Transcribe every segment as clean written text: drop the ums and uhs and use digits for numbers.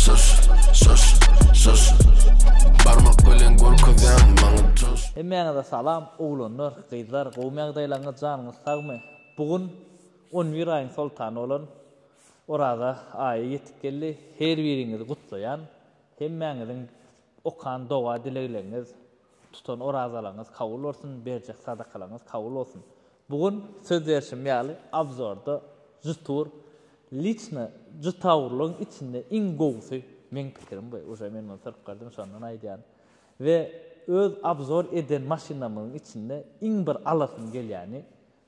Şoş, şoş, şoş Barmak bilen görkezýäň maňa joş. Hemmäňize salam oglanlar gyzlar gowmy ýagdaýlaryňyz janyňyz sagmy bu gün on bir aýyň soltany bolan Oraza aýy ýetip geldi her biriňizi gutlaýan hemmäňiziň okan doga dilegleňiz tutan orazalaryňyz kabul bolsun berjek sadakalaryňyz kabul bolsun Bu gün söz berşim ýaly obzorda Jetour liçno Jetaurlaryň içinde iň gowusy meň pikirim bu uje men muny sürüp gördüm şondan aýdýan we öz obzor eden maşynlarymyzyň içinde iň bir alasym gelýäni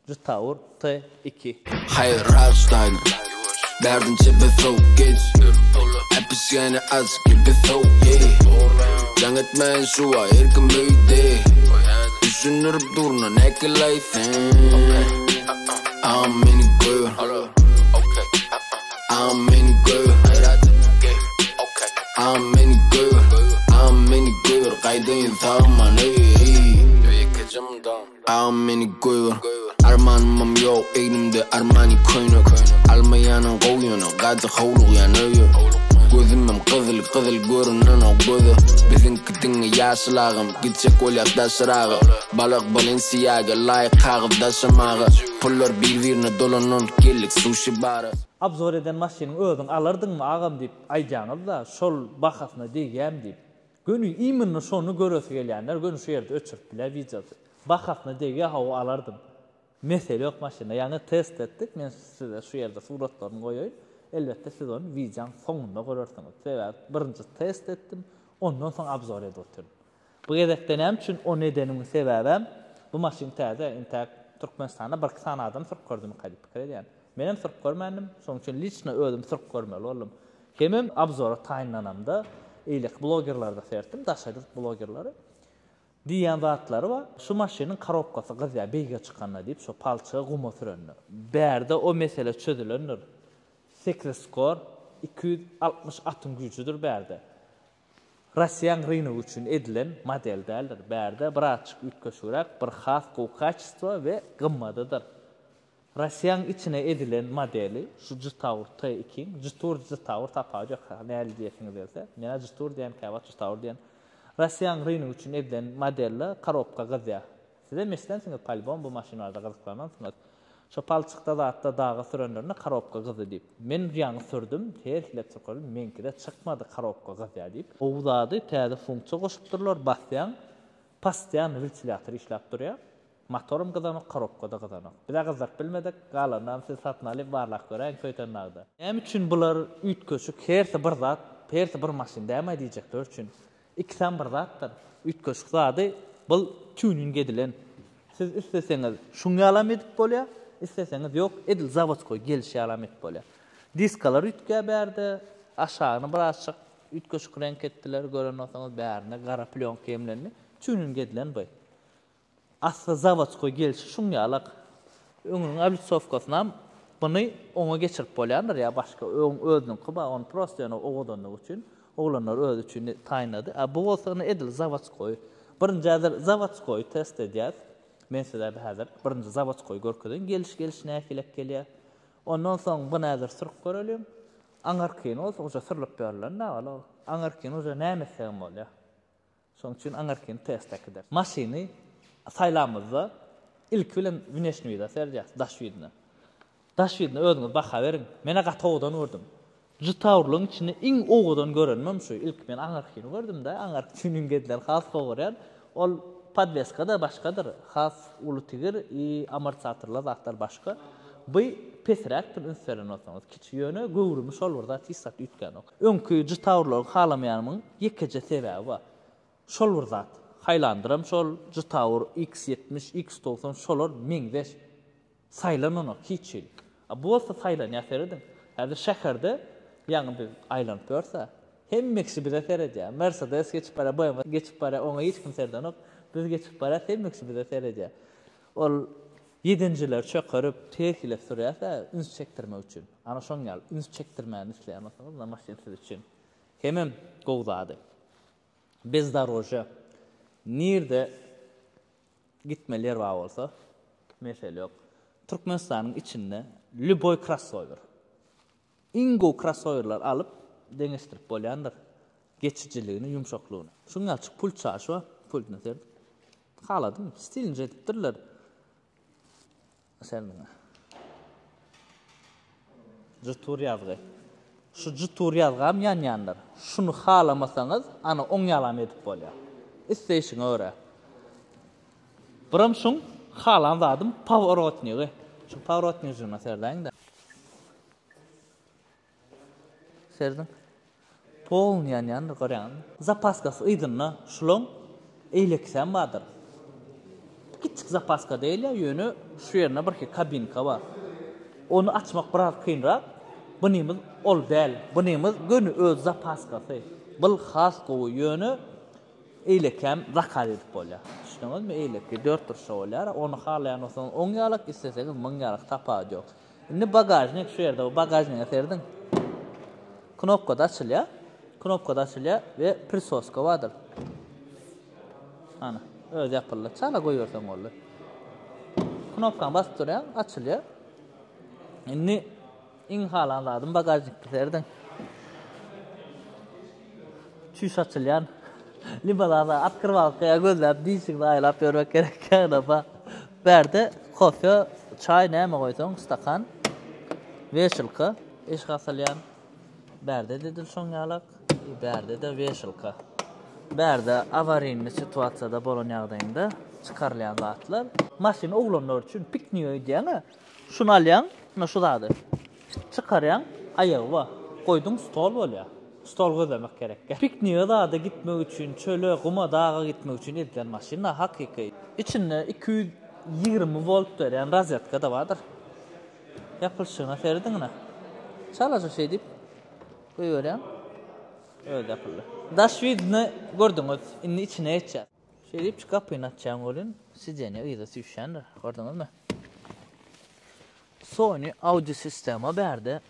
Jetaur T iki. Haýyr raçdaýyn Bärden çepe sowuk geç Äpişgäni aç gibi sowuk yeah Jaň etmäýin şu wa erkim öýde Düşündirip durna näkilaý sen Agam meni goýber Agam meni goýber Agam meni goýber Agam meni goýber Gaýdaýyn sagman öýe Agam meni goýber Armanymam ýok egnimde Armani köýnek Almaýanyň gowy ýöne gaty howlugýan öýe Gözümem gyzyl gyzyl görünenok göze Biziňki diňe ýaşyl agam gitjek bolýas daşyraga Balak Balenciaga laýyk kagyz daşamaga Pullar bir birine dolanan geldik suşi bara. Obzor eden maşynyň özüň alardyňmy agam diýip aýdýaňyzda şol bahasyna degýämi diýip. Göni imенно şony göresi gelýänler göni şu ýerde öçürip bilýär wideosy. Bahasyna degýä hawa alardym. Mesele ýok maşynda. Ýaňy test etdik. Men size şu ýerde suratlaryny goýaýyn. Elbetde siz ony wideoň soňunda görersiňiz. Sebäbi birinji test etdim, ondan soň obzor edip otyryn. Bu gezekde näme üçin ony edenimiň sebäbem bu maşyn täze, entäk Türkmenistanda birki sany adam sürüp gördümika diýip pikir edýän. Menem sürüp görmändim, şonuň üçin liçno özüm sürüp görmeli boldum. Hemem obzora taýynlanamda eýleki blogerlerde seretdim, daşary ýurt blogerleri. Diýýän zatlary bar. Şu maşynyň korobkasy gyzýar beýige çykanda diýip, şo palçyga guma sürende. Bärde o mesele çözülendir. Sekiz skor, 260 atyň güýjüdir bärde. Rossiýaň rynogy üçin edilen model däldir. Bärde birazçyk üýtgeşigräk, bir has gowy kaçestwo we gymmadydyr. Rossiýaň içine edilen modeli şu Jetour T ikiň, Jetour Jetour tapawudy ýok näli diýesiňiz gelse. Menä Jetour diýen käwagt Jetour diýen. Rossiýaň rynogy üçin edilen modelde korobka gyzýar. Sizem eşidensiňiz polibom bu maşyn barada gyzyklanansyňyz. Şo palçykda zatda daga sürenlerinde korobka gyzdy diýip. Men ýaňy sürdüm, her hili etjek boldum, meňkide çykmady korobka gyzýar diýip. Gowy zady täze funksiýa goşupdyrlar, basýaň, postoýanny wentilýator işläp durýar. Motoram gyzanok, korobka-da gyzanok. Biz-ä gyzdyryp bilmedik, galanynam siz satyn alyp barlap göräýiň Köýtendagda. Näme üçin bular üýtgeşik, hersi bir zat, hersi bir maşyn dämaý diýjekler üçin. Ikisem bir zatdyr. Üýtgeşik zady bul tuning edilen. Siz isleseňiz şuň ýalam edip bolýar, isleseňiz ýok edil zawodskoý gelşi ýalam edip bolýar. Diskalar üýtgär bärde, aşagyny birazçyk üýtgeşik reňk etdiler, gören bolsaňyz bärine gara plýonka ýemlendi. Tuning edilen bu. Asly zawodskoý gelşi şuň ýalak. Öňüniň oblitsowkasynam buny oňa geçirip bolýandyr ýa başga öň özüniňki bar ony prosto ýöne owadanlygy üçin oglanlar özi üçin taýynlady. A bu bolsa ine edil zawodskoý. Birinji häzir zawodskoýy test edýäs. Men size häzir birinji zawodskoýy görkezeýin geliş geliş nähilek gelýär. Ondan soň buny häzir sürüp göreliň. Aňyrkyny bolsa uje sürlüp ýörülen-dä ol. Aňyrkyny uje näme etsegem bolýar. Şonuň üçin aňyrkyny test äkider. Maşyny saýlamyzda ilki bilen wneşni wida seredýäs, daş widine. Daş widine özüňiz baha beriň. Men-ä gaty owadan gördüm. Jytawrlygyň içinde iň owadan görenimem şu. Ilki men aňyrkyny gördüm-de, aňyrky tuning edilen has gowy görýän. Ol podweska-da başgadyr. Has uly tigir i amortizatorlar zatlar başga. Bu pesräkdir üns beren bolsaňyz. Kiçi ýöne göwrümi şol bir zat hiç zat üýtgänok. Öňki Jytawrlary halamaýanymyň ýekeje sebäbi bar. Şol bir zat. Haýlandyram şol, Jytawr X 70, X 90 şolar meňzeş. Saýlananok hiç hili. A bu bolsa saýlanýar serediň. Häzir şäherde ýaňy biz aýlanyp ýörse, hemme kişi bize seredýär. Mercedes geçip barýar, BMW geçip barýar, oňa hiç kim seredenok. Biz geçip barýas, hemme kişi bize seredýär. Ol ýedinjileri çökerip, her hili sürýär-de, üns çekdirmek üçin. Ana şoň ýaly üns çekdirmäni isleýän bolsaňyz, muna maşyn siz üçin. Hemem gowy zady. Bezdorožýa. Nirde gitmeli ýer bar bolsa, mesele ýok. Türkmenistanyň içinde lýuboý krossower. Iň gowy krossowerleri alyp. deňeşdirip bolýandyr. Geçijiligini, ýumşaklygyny. Şuň ýaly pult çaşy bar. Pultuna seret. Haladym. Stilini edipdirler. Serediň. Jytur ýazgy. Şu jytur ýazgam ýanýandyr. Şuny halamasaňyz, ana oň ýalam edip bolýar. Isleýşiňe görä. Biram şuň halan zadym paworotnigi. Şu paworotnijigine seredäýiň-de. Serediň. Polny ýanýandyr görýäňizmi? Zapaskasy yzynda şulaň eýlekisem bardyr. Kiçjik zapaska däl-ä, ýöne şu ýerinde birki kabinka bar. Ony açmak biraz kynrak. Bunymyz ol däl. Bunymyz göni öz zapaskasy. Bul has gowy, ýöne eýlekäm zakaz edip bolýar. Düşdüňizmi? Eýleki dörtburçja bolýar. Ony halaýan bolsaňyz oň ýalak, isleseňiz muň ýalak tapawudy ýok. Indi bagažnik şu ýerde bu bagažnige serediň. Knopkada açylýar. Knopkada açylýar we prisoska bardyr. Ana, özi ýapyldy. Çala goýberseň boldy. Knopkany basyp durýaň, açylýar. Indi iň halan zadym bagažnikde serediň. Çüş açylýan. Limonada otkrywalkaýa gözläp dişiňi aýlap ýörmek gerek ýa-da Bärde kofe, çaý näme goýsaň, stakan, weşilka, eşik asylýan. Bärde-de edil şoň ýalak, bärde-de weşilka. Bärde awarinny situasiýada bolan ýagdaýyňda çykarylýan zatlar. Maşyn oglanlar üçin piknige gidýäň-ä, şuny alýaň, ine şu zady. Çykarýaň, aýagy bar. Goýduň stol bolýar. Stol gözlemek gerek. Piknige zada gitmek üçin, çöle, guma, daga gitmek üçin edilen maşyn-da hakyky. Içinde 220 wolt berýän rozetka-da bardyr. Ýapylyşygyna serediň ine. Çalaja şeýdip goýberýäň, özi ýapyldy. Daş widini gördüňiz, indi içine geçýäs. Şeýdip şu gapyny açýaň welin, sidenýe yza süýşýändir, gördüňizmi? Sony audio sistema bärde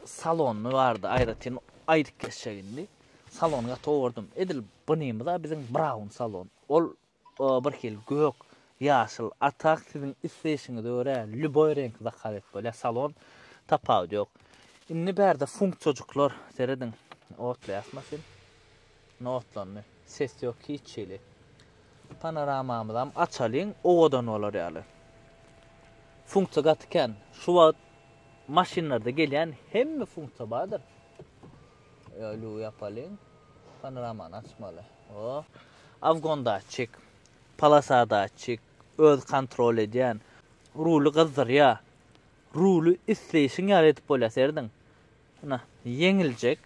salony bardy aýratyn aýdyp geçjek indi. Salony gaty gowy gördüm. Edil bunymyz-a biziň brown salon. Ol bir hili gök, ýaşyl, a tak siziň isleýşiňize görä lýuboý reňki zakaz edip bolýar. Salon tapawudy ýok. Indi bärde funksiýajyklar serediň. Otlaýas maşyn. Ine otlandy. Ses ýok hiç hili. Panoramamyzam açalyň owadan bolar ýaly. Funksiýa gaty kän. Şu wagt maşynlarda gelýän hemme funksiýa bardyr. Ýa ýapalyň. Panoramany açmaly. O. Avgon datçik, polasa datçik, öz kontrol edýän, ruly gyzdyrýar. Ruly isleýşiň ýaly edip bolýar, serediň. Ine, ýeňiljek.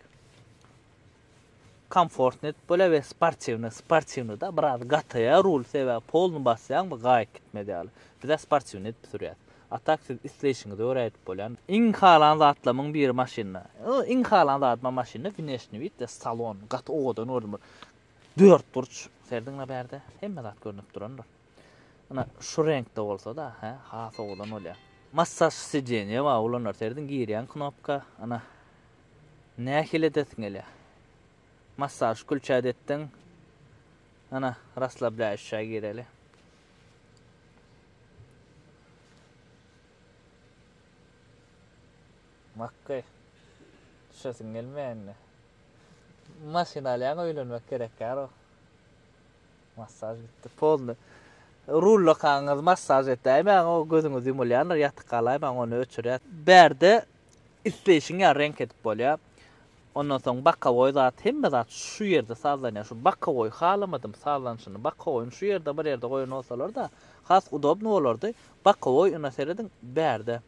Komfortny edip bolýar we sportiwny. Sportiwnyda biraz gataýar rul, sebäbi polny basýaň bu gaýyp gitmez ýaly. Bizä sportiwny edip sürýäs. A tak siz isleýşiňize görä edip bolýan. Iň halan zatlamyň biri maşynda. Iň halan zadym maşynda wneşni wid we salon. Gaty owadan gördüm bir. Dört burç. Serediňle bärde hemme zat görnüp durandyr. Ina şu reňkde bolsa-da, hä, has owadan bolýar. Massaž sidenýe bar oglanlar serediň girýän knopka. Ana Nähili edesiň gelýär? Massaž kulçat etdiň. Ana, rasslablaýuşa gireli. Makgy. Düşesiň gelmeýär indi. Maşyn alýaň öýlenmek gerek ýar o. Massaž gitdi. Polny. Rullakaňyz massaž etdäýmäň o gözüňiz ýumulýandyr ýatyk galaýmaň ony öçürýär. Bärde Isleýşiň ýaly reňk edip bolýar. Ondan soň bokowoý zat hemme zat şu ýerde sazlanýar. Şu bokowoý halamadym sazlanyşyny. Bokowoýny şu ýerde bir ýerde goýan bolsalar-da has udobny bolardy. Bokowoý ine serediň bärde.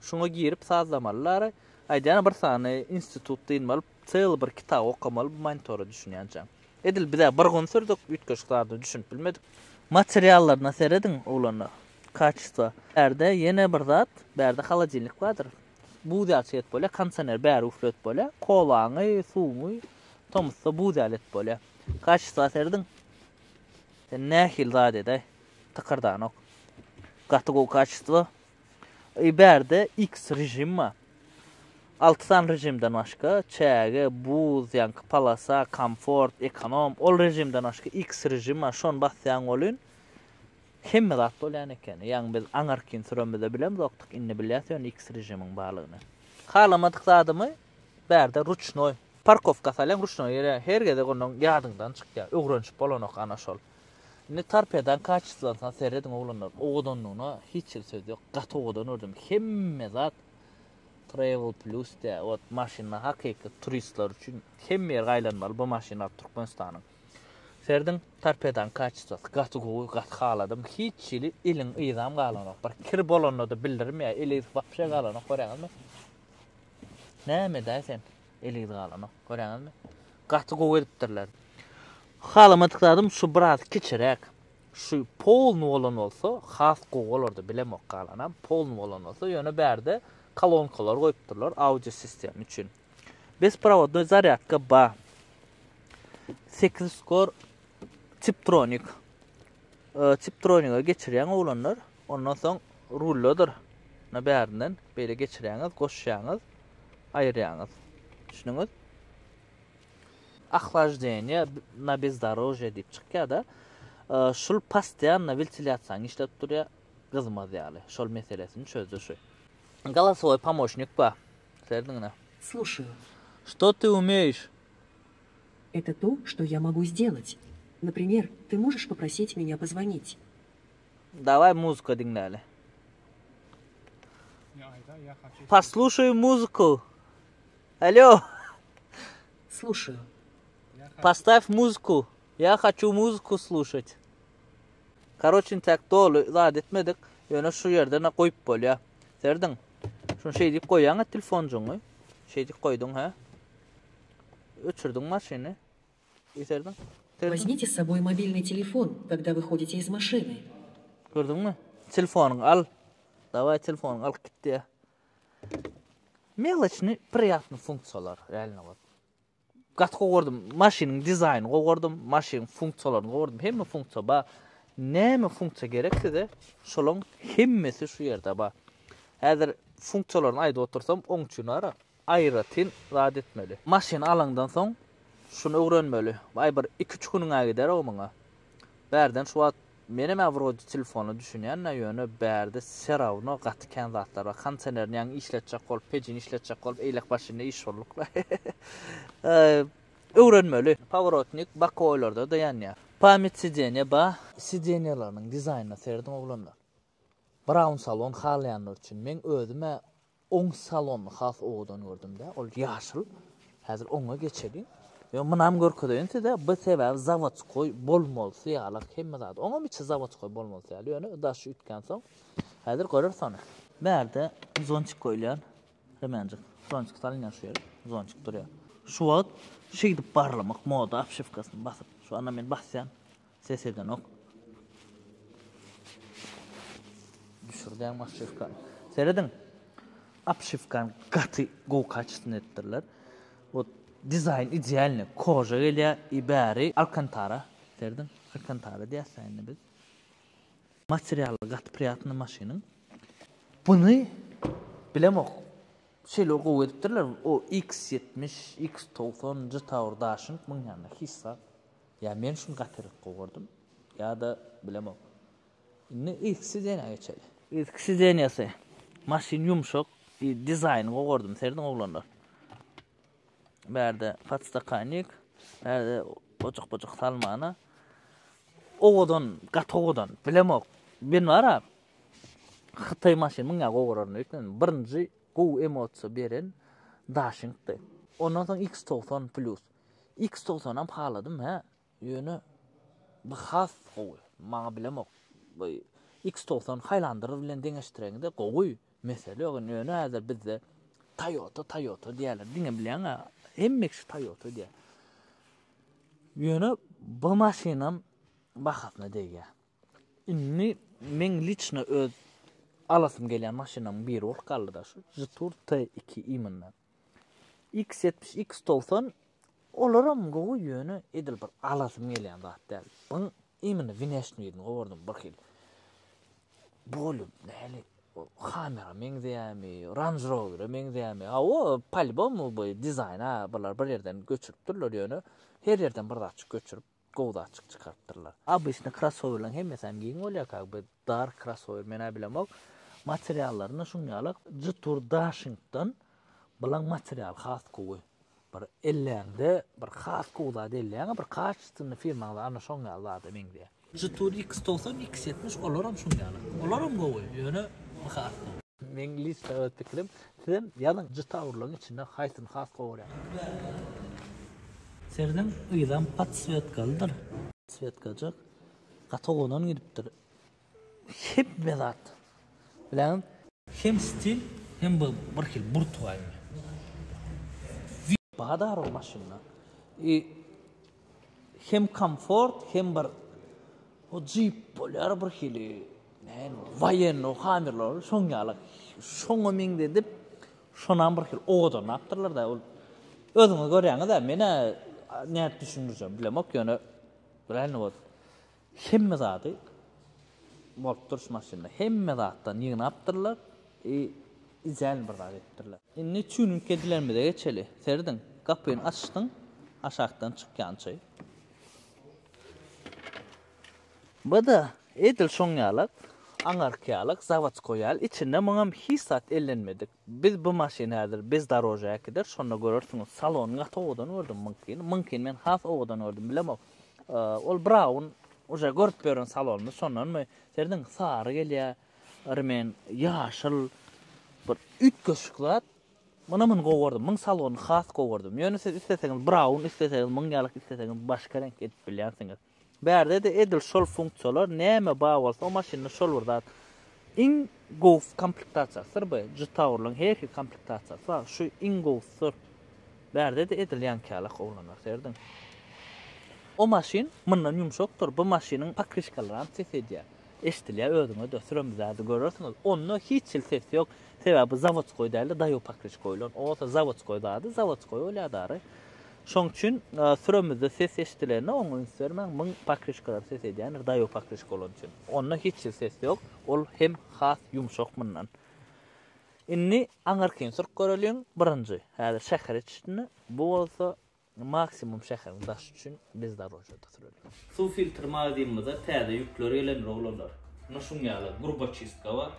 Şuňa girip sazlamalylar. Aýdýan bir sany institut dynmaly, çyl bir kitap okamaly bu monitora düşünýänçäň. Edil bizä bir gün sürdük, üýtgeşik zadyna düşünip bilmedik. Materiallaryna serediň oglanlar. Kaçestwo. Bärde ýene bir zat, bärde holodilnik bardyr. Buz ýaly çyk edip bolýar, kondisioner bäri üfledip bolýar. Kolaňy, suwuňy tomusda buz ýaly edip bolýar. Kaçestwa serediň. Sen nähili zat edaý. Tykyrdanok. Gaty gowy kaçestwo. I bärde X režim bar. 6 sany režimden başga, çäge, buz, ýaňky polasa, komfort, ekonom, ol režimden başga X režim bar. Şony basýaň welin, Hemme zat bolýan ekeni. Ýaňy biz aňarkyn süremizde bilemzokdyk, indi bilýäs ýöne X režimiň barlygyny. Halamadyk zadymy? Bärde ruçnoý. Parkowka salýaň ruçnoý gelýär. Her gezek ondan ýadyňdan çykýar. Öwrenişip bolanok ana şol. Indi torpedaň kaçestwasyna serediň oglanlar. Owadanlygyna hiç hili söz ýok. Gaty owadan gördüm. Hemme zat Travel Plus diýýär. Wot maşynda hakyky turistler üçin hemme ýer aýlanmaly bu maşyny alyp Türkmenistanyň. Serediň torpedaň kaçestwasy gaty gowy, gaty haladym. Hiç hili eliň yzam galanok. Bir kir bolanda-da bildirmeýär. El yzy wapşe galanok görýäňizmi? Näme edäý sen? El yzy galanok. Görýäňizmi? Gaty gowy edipdirler. Halamadyk zadym şu biraz kiçiräk. Şu polny bolan bolsa has gowy bolardy bilemok galanam polny bolan bolsa ýöne bärde kolonkalar goýupdyrlar audio sistema üçin. Besprovodnoý zarýadka ba. 8 skor Tiptronik. Tiptroniga geçirýäň oglanlar. Ondan soň ruldadyr. Na bärinden beýle geçirýäňiz, goşýaňyz, aýyrýaňyz. Düşündiňiz? Ohlaždeniýe na bezdorožýe diýip çykýar-da. Şul postoýanno wentilýasiýaň işlep durýar, gyzmaz ýaly. Şol meselesini çözdi şu. Golosowoý pomoşnik bar. Serediň ine. Слушаю. Что ты умеешь? Это то, что я могу сделать. Например, ты можешь попросить меня позвонить. Daway muzıka diňläli. Послушай музыку. Алло. Слушаю. Поставь музыку. Я хочу музыку слушать. Karoç intäk doly zat etmedik. Ýöne şu ýerden goýup bolýar. Serediň. Şuny şeý diýip goýýaň telefonjygyňy. Şeý diýip goýduň hä. Öçürdiň maşyny. Serediň. Serediň. Возьмите с собой мобильный телефон, когда выходите из машины. Gördüňmi? Telefonyňy al. Daway telefonyňy alyp git diýýär. Mелочный, приятный funksiýalar, реально вот. Gaty gowy gördüm. Maşynyň dizaýnyny gowy gördüm, maşynyň funksiýalaryny gowy gördüm. Hemme funksiýa bar. Näme funksiýa gerek size, şolaň hemmesi şu ýerde bar. Häzir funksiýalaryny aýdyp otursam, oň üçin bar aýratyn zat etmeli. Maşyny alaňdan soň şuny öwrenmeli. Aý bir 2-3 günüň-ä gider o muňa. Bärden şu wagt menem-ä wrode telefona düşünýän-dä, ýöne bärde wse rawno gaty kän zatlar bar. Kondisionerini ýaňy işletjek bolup, pejini işletjek bolup, eýlek başynda iş bolduk-la. Öwrenmeli. Poworotnik bokowoýlarda-da ýanýar. Pamýat sidenýe bar. Sidenýalarynyň dizaýnyna serediň oglanlar. Brown salon halaýanlar üçin. Meň özüm-ä Oň salonyny has owadan gördüm-dä, ol ýaşyl. Häzir oňa geçeliň. Ýo, munam görkezeýin size, bu sebäbi zawodskoý bolmalysy ýalak hemme zady. Oňam içi zawodskoý bolmalysy ýaly, ýöne daşy üýtgänsoň, häzir göreris ony. Bärde zontik goýulýar, remenjik. Zontik salynýar şu ýere, zontik durýar. Şu wagt şeýdip barlamak moda, obşiwkasyny basyp. Şu anda men basýan. Ses edenok. Düşürdäň obşiwkany. Serediň. Obşiwkany gaty gowy kaçestwny edipdirler. Wot dizaýn idealny. Koža gelýär i bäri alkantara. Serediň. Alkantara diýýäs indi biz. Materialy gaty priýatny maşynyň. Buny bilemok. Şeýle gowy edipdirler. O X70, X90, Jetour Dashing muň ýanynda hiç zat. Ýa men şuny gatyrak gowy gördüm, ýa-da bilemok. Indi yzky sidenýa geçeli. Yzky sidenýasy. Maşyn ýumşak, dizaýny gowy gördüm, serediň oglanlar. Bärde podstakannik, bärde ojak-bojak salmana. Owadan, gaty owadan, bilemok. Men bar-a, hytaý maşyny muň ýaly gowy görerin öýtmedim. Birinji gowy emosiýa beren Dashingdi. Ondan soň X 90 plus. X togsanam haladym hä ýöne bu has gowy maňa bilemok bu X 90 Highlander bilen deňeşdireňde gowy mesele ýok indi ýöne häzir bizde Toyota Toyota diýýärler diňe bilýäňä hemme kişi Toyota diýýär ýöne bu maşynam bahasyna degýär indi meň liçno öz alasym gelýän maşynamyň biri bolup galdy-da şu Jetour T2 imенно X 70 X 90 olaram gowy ýöne edil bir alasym gelýän zat däl. Buň imенно внешний widini gowy gördüm bir hil. Bolü näli Hamera meňzeýärmi, Range Rover'e meňzeýärmi? Hawa, po-любому bu dizaýna bular bir ýerden göçüripdirler ýöne her ýerden bir zatjyk göçürip gowy zatjyk çykarypdyrlar. Obyçny krossowerleň hemmesi hem giň bolýar kak bi dar krossower menä bilemok. Materiallaryny şuň ýaly Jetour Dashingden. Bulaň materialy has gowy. Bir elläňde bir has gowy zat elläňe bir kaçestwnyý firmaň zady ana şoň ýaly zada meňzeýär. Jetour X 90 X 70 olaram şoň ýaly. Olaram gowy ýöne bu has gowy. Meň liçno öz pikirim. Sizem ýazyň Jetourlaryň içinde haýsyny has gowy görýäňiz. Serediň yzam podswetkalydyr. Swetkajyk gaty owadan gidipdir. Hemme zat. Bileňiz. Hem stil hem bu bir hil burtugaýmy. Badar o maşynda. I hem komfort hem bir o jip bolýar bir hili. Näme waýenno hamerler şoň ýaly. Şoňa meňzedip şonam bir hil owadanlapdyrlar da ol. Özüňiz görýäňiz-ä men-ä nädip düşündirjegimi bilemok ýöne realno bot. Hemme zady bolup dur şu maşynda. Hemme zatdan ýygnapdyrlar i idealny bir zat edipdirler. Indi tuning edilenimize geçeli. Serediň, gapyny açdyň, aşakdan çykýançy. Bu-da edil şoň ýalak, aňarky ýalak, zawodskoý ýaly, içinde muňam hiç zat ellenmedik. Biz bu maşyny häzir bezdoroža äkider, şonda görersiňiz. Salonyny gaty owadan gördüm muňkyny. Muňkyny men has owadan gördüm, bilemok. Ol braun uje görüp ýören salonymyz şondanmy? Serediň, sary gelýär, remen ýaşyl bir üýtgeşik zat. Muna muny gowy gördüm. Muň salonyny has gowy gördüm. Ýöne siz isleseňiz braun, isleseňiz muň ýalak, isleseňiz başga reňk edip bilýänsiňiz. Bärde-de edil şol funksiýalar näme bar bolsa o maşynda şol bir zat. Iň gowusy komplektasiýasydyr bu. Jetourlaryň her hili komplektasiýasy bar. Şu iň gowusydyr. Bärde-de edil ýaňky ýalak oglanlar serediň. O maşyn mundan ýumşakdyr. Bu maşynyň pokryşkalaram ses edýär. Eşidilýär özüňe-de süremizde görersiňiz. Onda hiç hili ses ýok. Sebäbi bu zawodskoý dälde daýaw pokryşka goýlan. O bolsa zawodskoý zady zawodskoý bolýar dary. Şoň üçin süremizde ses eşidilende oňa üns bermäň. Muň pokryşkalary ses edýändir daýaw pokryşka bolany üçin. Onda hiç hili ses ýok. Ol hem has ýumşak mundan. Indi aňyrkyny sürüp göreliň. Birinji, häzir şäher içinde. Bu bolsa maksimum şäheriň daşy üçin bezdorožýada süreliň. Suw filtr magazynymyza täze ýükler gelendir oglanlar. Muna şuň ýaly gruboçistka bar.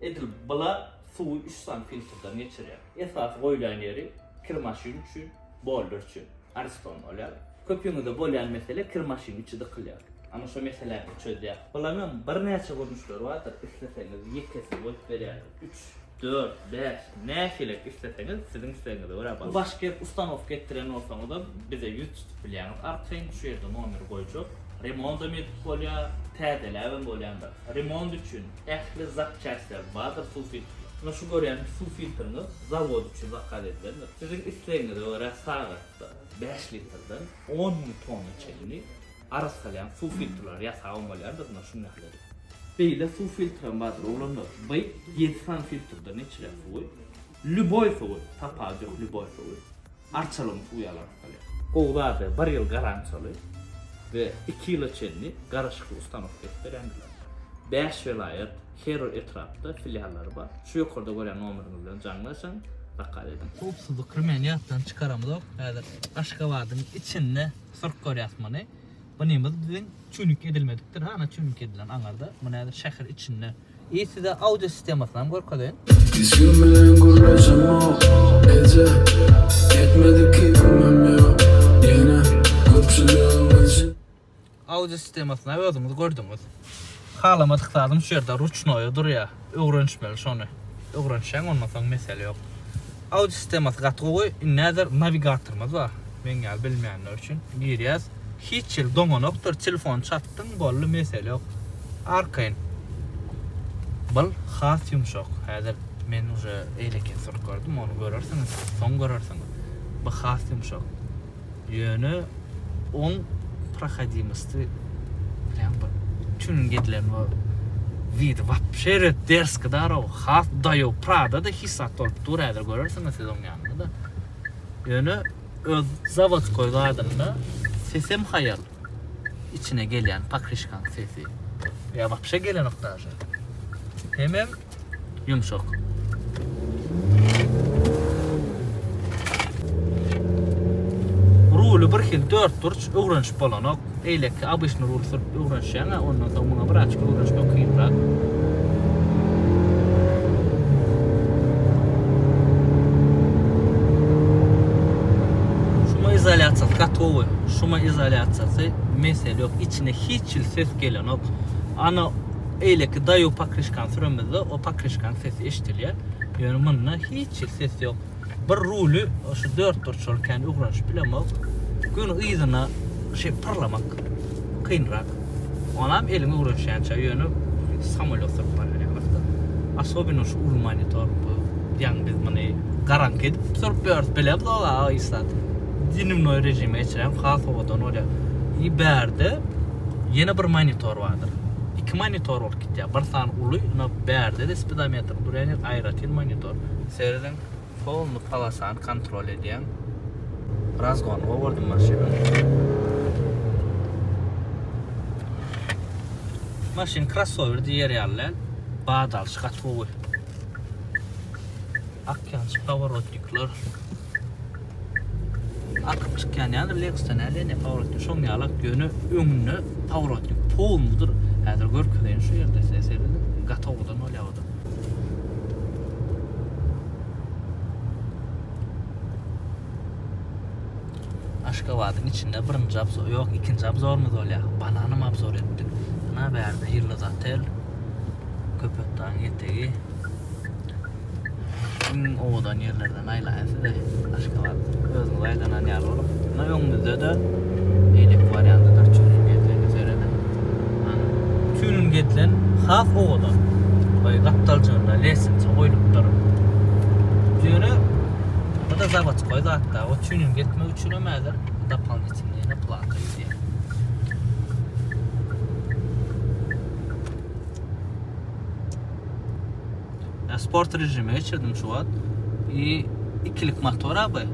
Edil bula suwy üç sany filtrden geçirýär. Esasy goýulýan ýeri kir maşyn üçin, boiler üçin. Ariston bolýar. Köpüňizde bolýan mesele kir maşynyň içi dykylýar. Ana şo meseläni çözýär. Bulaňam birnäçe görnüşleri bardyr. Isleseňiz ýekesini goýup berýärler. Üç, dört, bäş, nähilek isleseňiz siziň islegiňize görä bar. Başga ýer ustanowka etdiren bolsaňyzam bize ýüz tutup bilýäňiz arkaýyn şu ýerde nomeri goýjak. Remondam edip bolýar, täzeläbem bolýandyr. Remont üçin ähli zapçastler bardyr suw filtrler. Ine şu görýän suw filtriňiz zawod üçin zakaz edilendir. Siziň islegiňize görä sagatda bäş litrden 10,000 tonna çenli arassalaýan suw filtrleri ýasabam bolýandyr ine şuny ýaly edip. Beýle suw filtrem bardyr oglanlar. By ýedi sany filtrden geçirýär suwy. Lýuboý suwy, tapawudy ýok lýuboý suwy. Arçalygyň suwy ýaly arassalýar. Gowy zady bir ýyl garantiýaly we iki ýyla çenli garaşykly ustanowka edip berýändirler. Bäş welaýat, her bir etrapda filiallary bar. Şu ýokarda görýän nomeriňiz bilen jaňlaşyň, zakaz ediň. Howpsuzlyk remeni ýatdan çykaramyzok. Häzir Aşgabadyň içinde sürüp görýäs muny. Bunymyz biziň tuning edilmedikdir. Hana tuning edilen aňarda. Muny häzir şäher içinde. I size audio sistemasyny hem görkezeýin. Hiç kim bilen gürleşemok eje Etmedik keýpimem ýok ýene Köpçüligiň içi. Audio sistemasyny özüňiz gördüňiz. Halamadyk zadym şu ýerde ruçnoýa durýar. Öwrenişmeli şony. Öwrenişýäň ondan soň mesele ýok. Audio sistemasy gaty gowy. Indi häzir nawigatorymyz bar. Meň ýaly bilmeýänler üçin. Girýäs. Hiç hili doňanokdyr. Telefony çatdyň boldy mesele ýok. Arkaýyn. Bul has ýumşak. Häzir men uje eýlekini sürüp gördüm. Ony görersiňiz. Soň görersiňiz. Bu has ýumşak. Ýöne oň prohodimosty bilen bir tuning edilen bu widi wapşe ret derski darow has daýow Prada da hiç zat bolup dur häzir görersiňiz siz oň ýanynda da. Ýöne öz zawodskoý zadynda sesem haýal içine gelýän pokryşkaň sesi ýa wapşe gelenok daže. Hemem Ýumşak. Ruly bir hili dörtburç öwrenişip bolanok. Eýleki obyçny rul sürüp öwrenişýäň-ä, ondan soň muňa birazjyk öwrenişmek kynrak. Gaty gowy. Şumoizolýasiýasy mesele ýok. Içine hiç hili ses gelenok. Ana eýleki daýaw pokryşkany süremizde o pokryşkanyň sesi eşidilýär. Ýöne munda hiç hili ses ýok. Bir ruly şu dörtburçly kän öwrenişip bilemok. Göni yzyna şeý pyrlamak kynrak. Onam eliň öwrenişýänçä ýöne samolýot sürüp barýan ýaly-da. Asobino şu uly monitor bu ýaňy biz muny garaňky edip sürüp ýörüs bilemzok a hiç zat. Dnewnoý režime geçirýän has owadan bolýar. I bärde ýene bir monitor bardyr. Iki monitor bolup gitýär. Bir sany uly, ine bärde-de spidometr durýan ýer aýratyn monitor. Serediň. Polny polosany kontrol edýäň. Razgony gowurdym maşynyň. Maşyn krossower diýer ýaly däl. Bad alşy gaty gowy. Akýançy poworotnikler. Akyp çykýan ýaly Lexusda näle ene poworotnik şoň ýaly ýöne öňünde poworotnik polnydyr. Häzir görkezeýin şu ýerde size serediň. Gaty owadan bolýar o-da. Aşgabadyň içinde birinji obzor, ýok, ikinji obzorymyz bolýar. Bananam obzor etdik. Ana bärde Ýyldyz otel. Köpetdagyň etegi. Iň owadan ýerlerden aýlaýyn sizi. Aşgabat. Özüňiz aýlanan ýaly bolup. Ana öňümizde-de beýleki wariantydyr. Tuning edileni serediň. Ana tuning edilen has owadan. Goý gapdaljygynda lestnitsa goýlupdyr. Ýöne bu-da zawodskoý zatda. O tuning etmek üçinem häzir dopolinitelnyý ýene plata gidýär. Sport režime geçirdim şu wagt. I ikilik motor abi.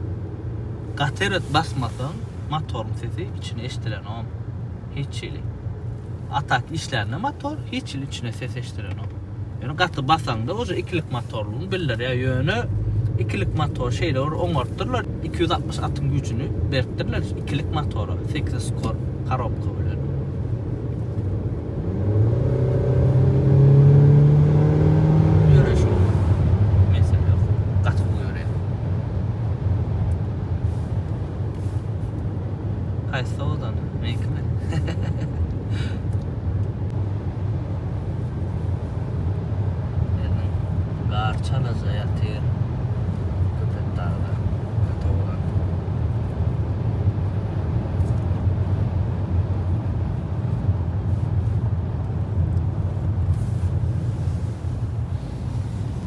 Gaty erbet basmasaň motoryň sesi içine eşdilenok. Hiç hili. A tak işlände motor hiç hili içine ses eşdilenok. Ýöne gaty basaňda uje ikilik motorlygyny bildirýär. Ýöne ikilik motor şeýle bir oňarypdyrlar. 260 atyň güýjüni beripdirler ikilik motora 8 skor korobka bilen. Ýöreýşi mesele ýok. Gaty gowy ýöreýär. Haýsy owadan? Meňkimi? Meniň gar çalaja ýatyr Köpetdagda. Gaty owadan.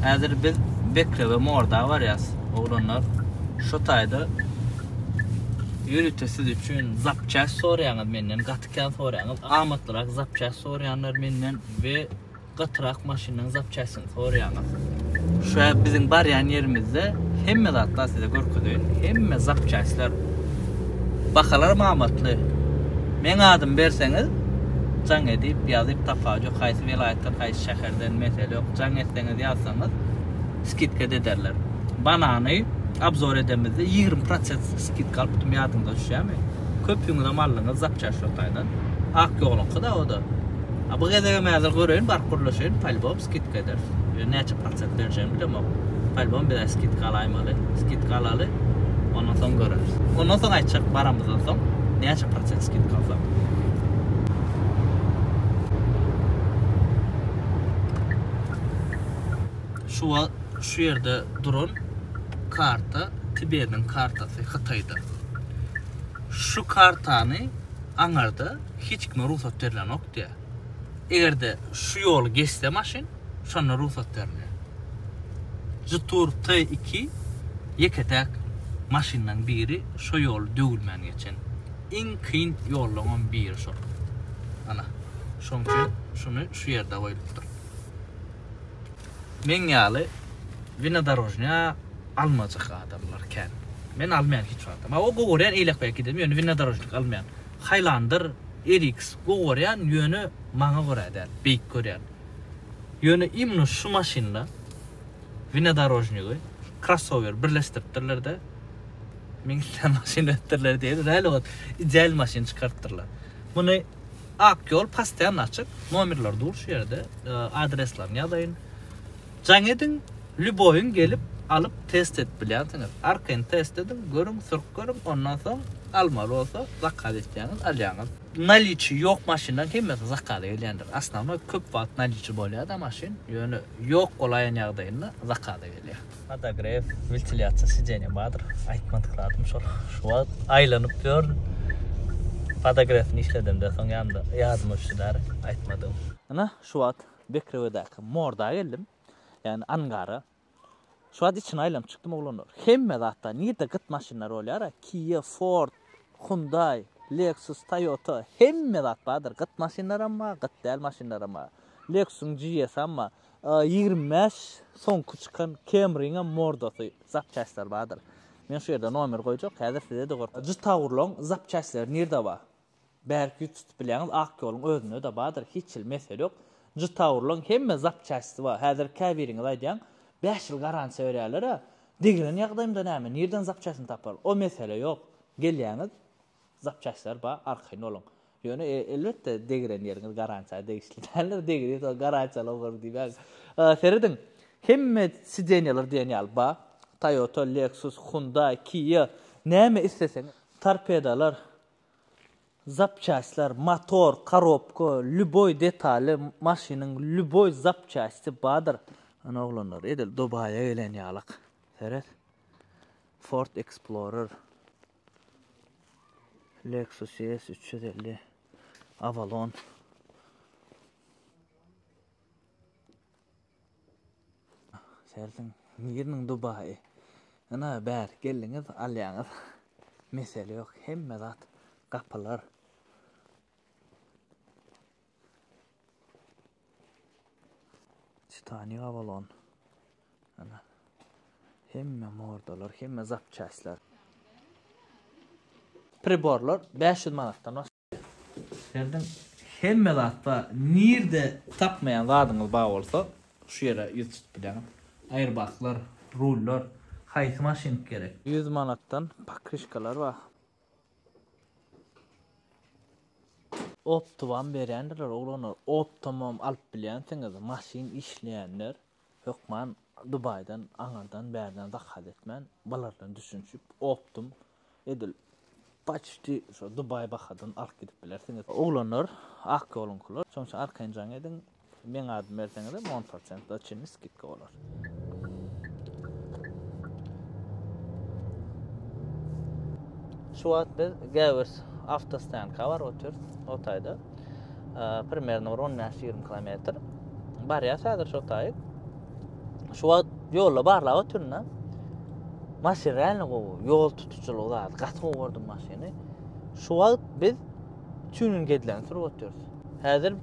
Häzir biz Bekrebe Morda barýas, oglanlar. Şu taýda ýörite siz üçin zapçast soraýaňyz menden, gaty kän soraýaňyz. Amatlyrak zapçast soraýanlar menden we Gatyrak maşynyň zapçastyny soraýaňyz. Şu biziň barýan ýerimizde hemme zatlar size görkezeýin. Hemme zapçastlar bahalaram amatly. Meň adymy berseňiz jaň edip ýazyp tapawut ýok haýsy welaýatdan haýsy şäherden mesele ýok jaň etseňiz ýazsaňyz skidka ederler. Banany obzor edemizde 20 prosent skidka alypdym ýadyňyza düşýärmi? Köpüňizem aldyňyz zapçast şo taýdan. Ak ýoluňky-da o-da. A bu gezegem häzir göreýin baryp gürleşeýin polibom skidka ederis. Ýöne näçe prosent berjegini bilemok. Polibom bizä skidka alaýmaly. Skidka alaly. Ondan soň göreris. Ondan soň aýtjak baramyzdan soň näçe prosent skidka alsak. Şu wagt şu ýerde duran karta Tibediň kartasy Hytaýda. Şu kartany aňarda hiç kime rugsat berlenok diýýär. Eger-de şu ýoly geçse maşyn, şonda rugsat berilýär. Jetour T2 ýeke-täk maşynlaryň biri şo ýoly döwülmän geçen. Iň kyn ýollaryňam biri şol. Ana, şoň üçin şuny şu ýerde goýlupdyr. Meň ýaly winodorožnýa almajak adamlar kän. Men almaýan hiç wagtam. Hawa gowy görýän eýlek-beýlek gidelim, ýöne winodorožnik almaýan. Highlander RX gowy görýän, ýöne maňa görä däl, beýik görýän. Ýöne imенно şu maşynda winodorožnigi krossower birleşdiripdirler-de, meň islän maşyny beripdirler diýeli, real wagt ideal maşyn çykarypdyrlar. Muny Ak ýol postoýanno açyk, nomerleri dur şu ýerde, adreslerini ýazaýyn. Jaň ediň, lýuboýyň gelip alyp test edip bilýänsiňiz. Arkaýyn test ediň, görüň, sürüp görüň, ondan soň. Almaly bolsa zakaz etýäňiz, alýaňyz. Naliçi ýok maşynlaryň hemmesi zakaza gelýändir. Osnownoý köp wagt naliçi bolýada maşyn, ýöne ýok bolaýan ýagdaýynda zakaza gelýär. Podogrew, wentilýasiýa sidenýa bardyr. Aýtmadyk zadym şol. Şu wagt aýlanyp ýörün. Podogrewini işledemde soň ýanymda ýadyma düşdi däri aýtmadygym. Ine şu wagt Bekrewedäki morda geldim. Ýagny angara. Şu wagt içini aýlanyp çykdym oglanlar. Hemme zatda nirde gyt maşynlar bolýara Kia, Ford, Hyundai, Lexus, Toyota hemme zat bardyr. Gyt maşynlaram bar, gyt däl maşynlaram bar. Lexusyň GS-am bar. 25 soňky çykan Camry-ňem mordasy, zapçastlar bardyr. Men şu ýerde nomer goýjak, häzir size-de görkezjek. Jytagurlaň zapçastlary nirde bar? Bärki ýüz tutup bilýäňiz ak ýoluň özünde-de bardyr hiç hili mesele ýok. Jytawurlaň hemme zapçasty bar. Häzir käbiriňiz aýdýaň bäş ýyl garantiýa berýärler-ä. Degren ýagdaýymda näme nirden zapçastyny tapar. O mesele ýok. Gelýäňiz zapçastlar bar arkaýyn boluň. Ýöne elbetde degren ýeriňiz garantiýa degişli däldir. Degri soň garantiýaly bolar diýmäň. Serediň hemme sidenýalar diýen ýaly bar. Toyota, Lexus, Hyundai, Kia näme isleseňiz torpedalar Zapçastlar, motor, korobka, lýuboý detaly maşynyň lýuboý zapçasty bardyr. Ana oglanlar edil Dubaýa gelen ýalyk. Seret. Ford Explorer. Lexus ES 350. Avalon. Serediň, niriniň Dubaýy. Ynha, bärik geldiňiz, alýaňyz. Mesele ýok, hemme zat gapylar. Titanic Avalon. Ana. Hemme mordalar, hemme zapçastlar. Priborlar 500 manatdan başlaýar. Serediň hemme zat bar nirde tapmaýan zadyňyz bar bolsa şu ýere ýüz tutup bilýäňiz. Airbaglar, rullar, haýsy maşyn gerek. 100 manatdan pokryşkalar bar. Optowam berýändirler oglanlar optomam alyp bilýänsiňiz maşyn işleýänler hökman Dubaýdan aňyrdan bärden zakaz etmän bular bilen düşünişip optum Edil paçti şo Dubaý bahadan alyp gidip bilersiňiz. Oglanlar ak ýoluňkylar. Şoň üçin arkaýyn jaň ediň. Meň adymy berseňizem on prosentda çenli skidka bolar. Şu wagt biz Gäwers awtostanka baryp otyrys. O taýda. Primerno bir 15-20 kilometr. Barýas häzir şo taýyk. Şu wagt ýolda barlap otyryn-da. Maşyn realno gowy. Ýol tutujylygy zat. Gaty gowy gördüm maşyny. Şu wagt biz tuning edilen sürüp otyrys. Häzir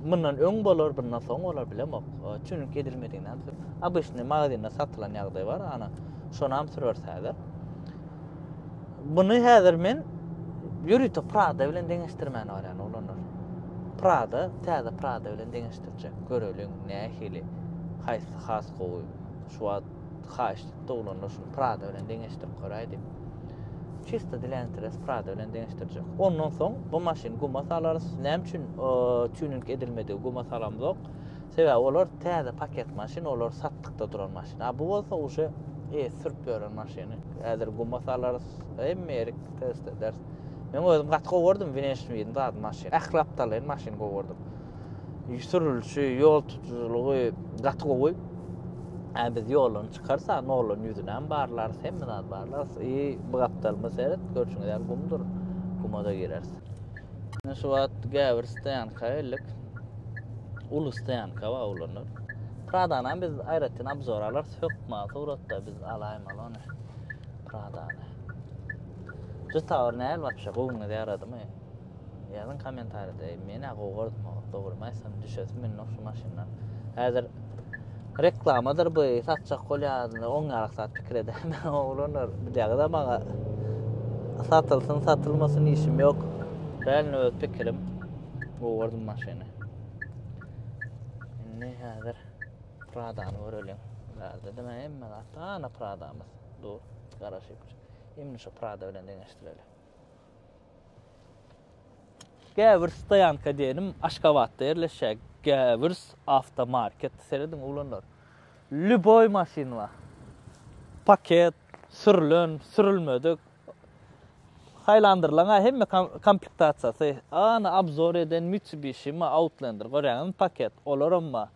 mundan öň bolar, bundan soň bolar bilemok. Tuning edilmediginden sür. Obyçny magazinde satylan ýagdaý bar. Ana, şonam süreris häzir. Buny häzir men ýörite Prada bilen deňeşdirmäne barýan oglanlar. Prada, täze Prada bilen deňeşdirjek. Göreliň nähili, haýsy has gowy. Şu wagt haýyşt etdi oglanlar şuny Prada bilen deňeşdirip göräý diýip. Çisto dla interes Prada bilen deňeşdirjek. Ondan soň bu maşyny guma salarys. Näme üçin tuning edilmedigi guma salamzok? Sebäbi olar täze paket maşyn, olar satlykda duran maşyn. A bu bolsa uje eýesi sürüp ýören maşyny. Häzir guma salarys, hemme ýerik test ederis. Men özüm gaty gowy gördüm Venetian Wheel'in zady maşyn. Ähli gapdallaýyn maşyny gowy gördüm. Sürülişi, ýol tutujylygy gaty gowy. Ä biz ýoldan çykarys, a noldan ýüzünem barlarys, hemme zady barlarys. I bu gapdalyma seret, görşüňiz ýaly gumdur. Guma-da gireris. Ine şu wagt gäbir stoýanka geldik. Uly stoýanka bar oglanlar. Pradanam biz aýratyn obzor alarys hökman suratda biz alaýmaly ony. Pradany. Jytawur näl wapşe göwnüňize ýaradymy? Ýazyň kommentariýada. Men-ä gowy gördüm o. Dogrymy aýtsam düşesim gelenok şu maşyndan. Häzir reklamadyr bu satjak bolýar oň ýalak zat pikir edäýmäň oglanlar. Bilýäňiz-ä maňa satylsyn satylmasyn işim ýok. Realno öz pikirim. Gowy gördüm maşyny. Indi häzir Pradany göreliň. Bärde de hemme zat. Ana Pradamyz. Dur, garaşyp. Indi şu Prada bilen deňeşdireli. Gäwürs stoýanka diýenim Aşgabatda ýerleşýär. Gäwürs awtomarket. Serediň oglanlar. Lýuboý maşyn bar. Paket, sürülen, sürülmedik. Highlanderlaň-a hemme komplektasiýasy. Ana obzor eden Mitsubishi-mi Outlander görýäňizmi paket, olaram bar.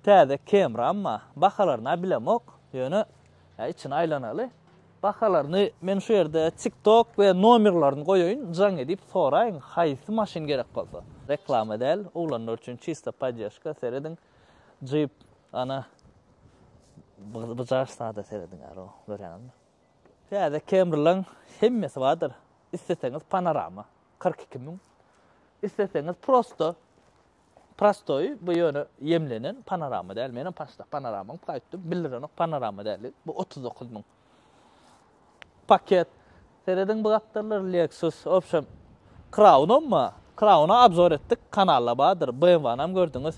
Täze Camry-am bar. Bahalaryny-a bilemok, ýöne içini aýlanaly. Bahalaryny men şu ýerde TikTok we nomerlerini goýaýyn, jaň edip soraýyň haýsy maşyn gerek bolsa. Reklama däl, oglanlar üçin çista poddežka, serediň. Jeep ana bu jaş sada serediň aro, görýäňizmi? Täze Camrylaň hemmesi bardyr. Isleseňiz panorama 42 müň. Isleseňiz prosto prostoý bu ýöne ýemlenen panorama däl. Menem paşda panoramany gaýtdym. Bildirenok panorama däl. Bu 39 müň. Paket. Serediň bu gapdallar Lexus. Obşem Crown-am bar. Crown-a obzor etdik. Kanalda bardyr. BMW-nam gördüňiz.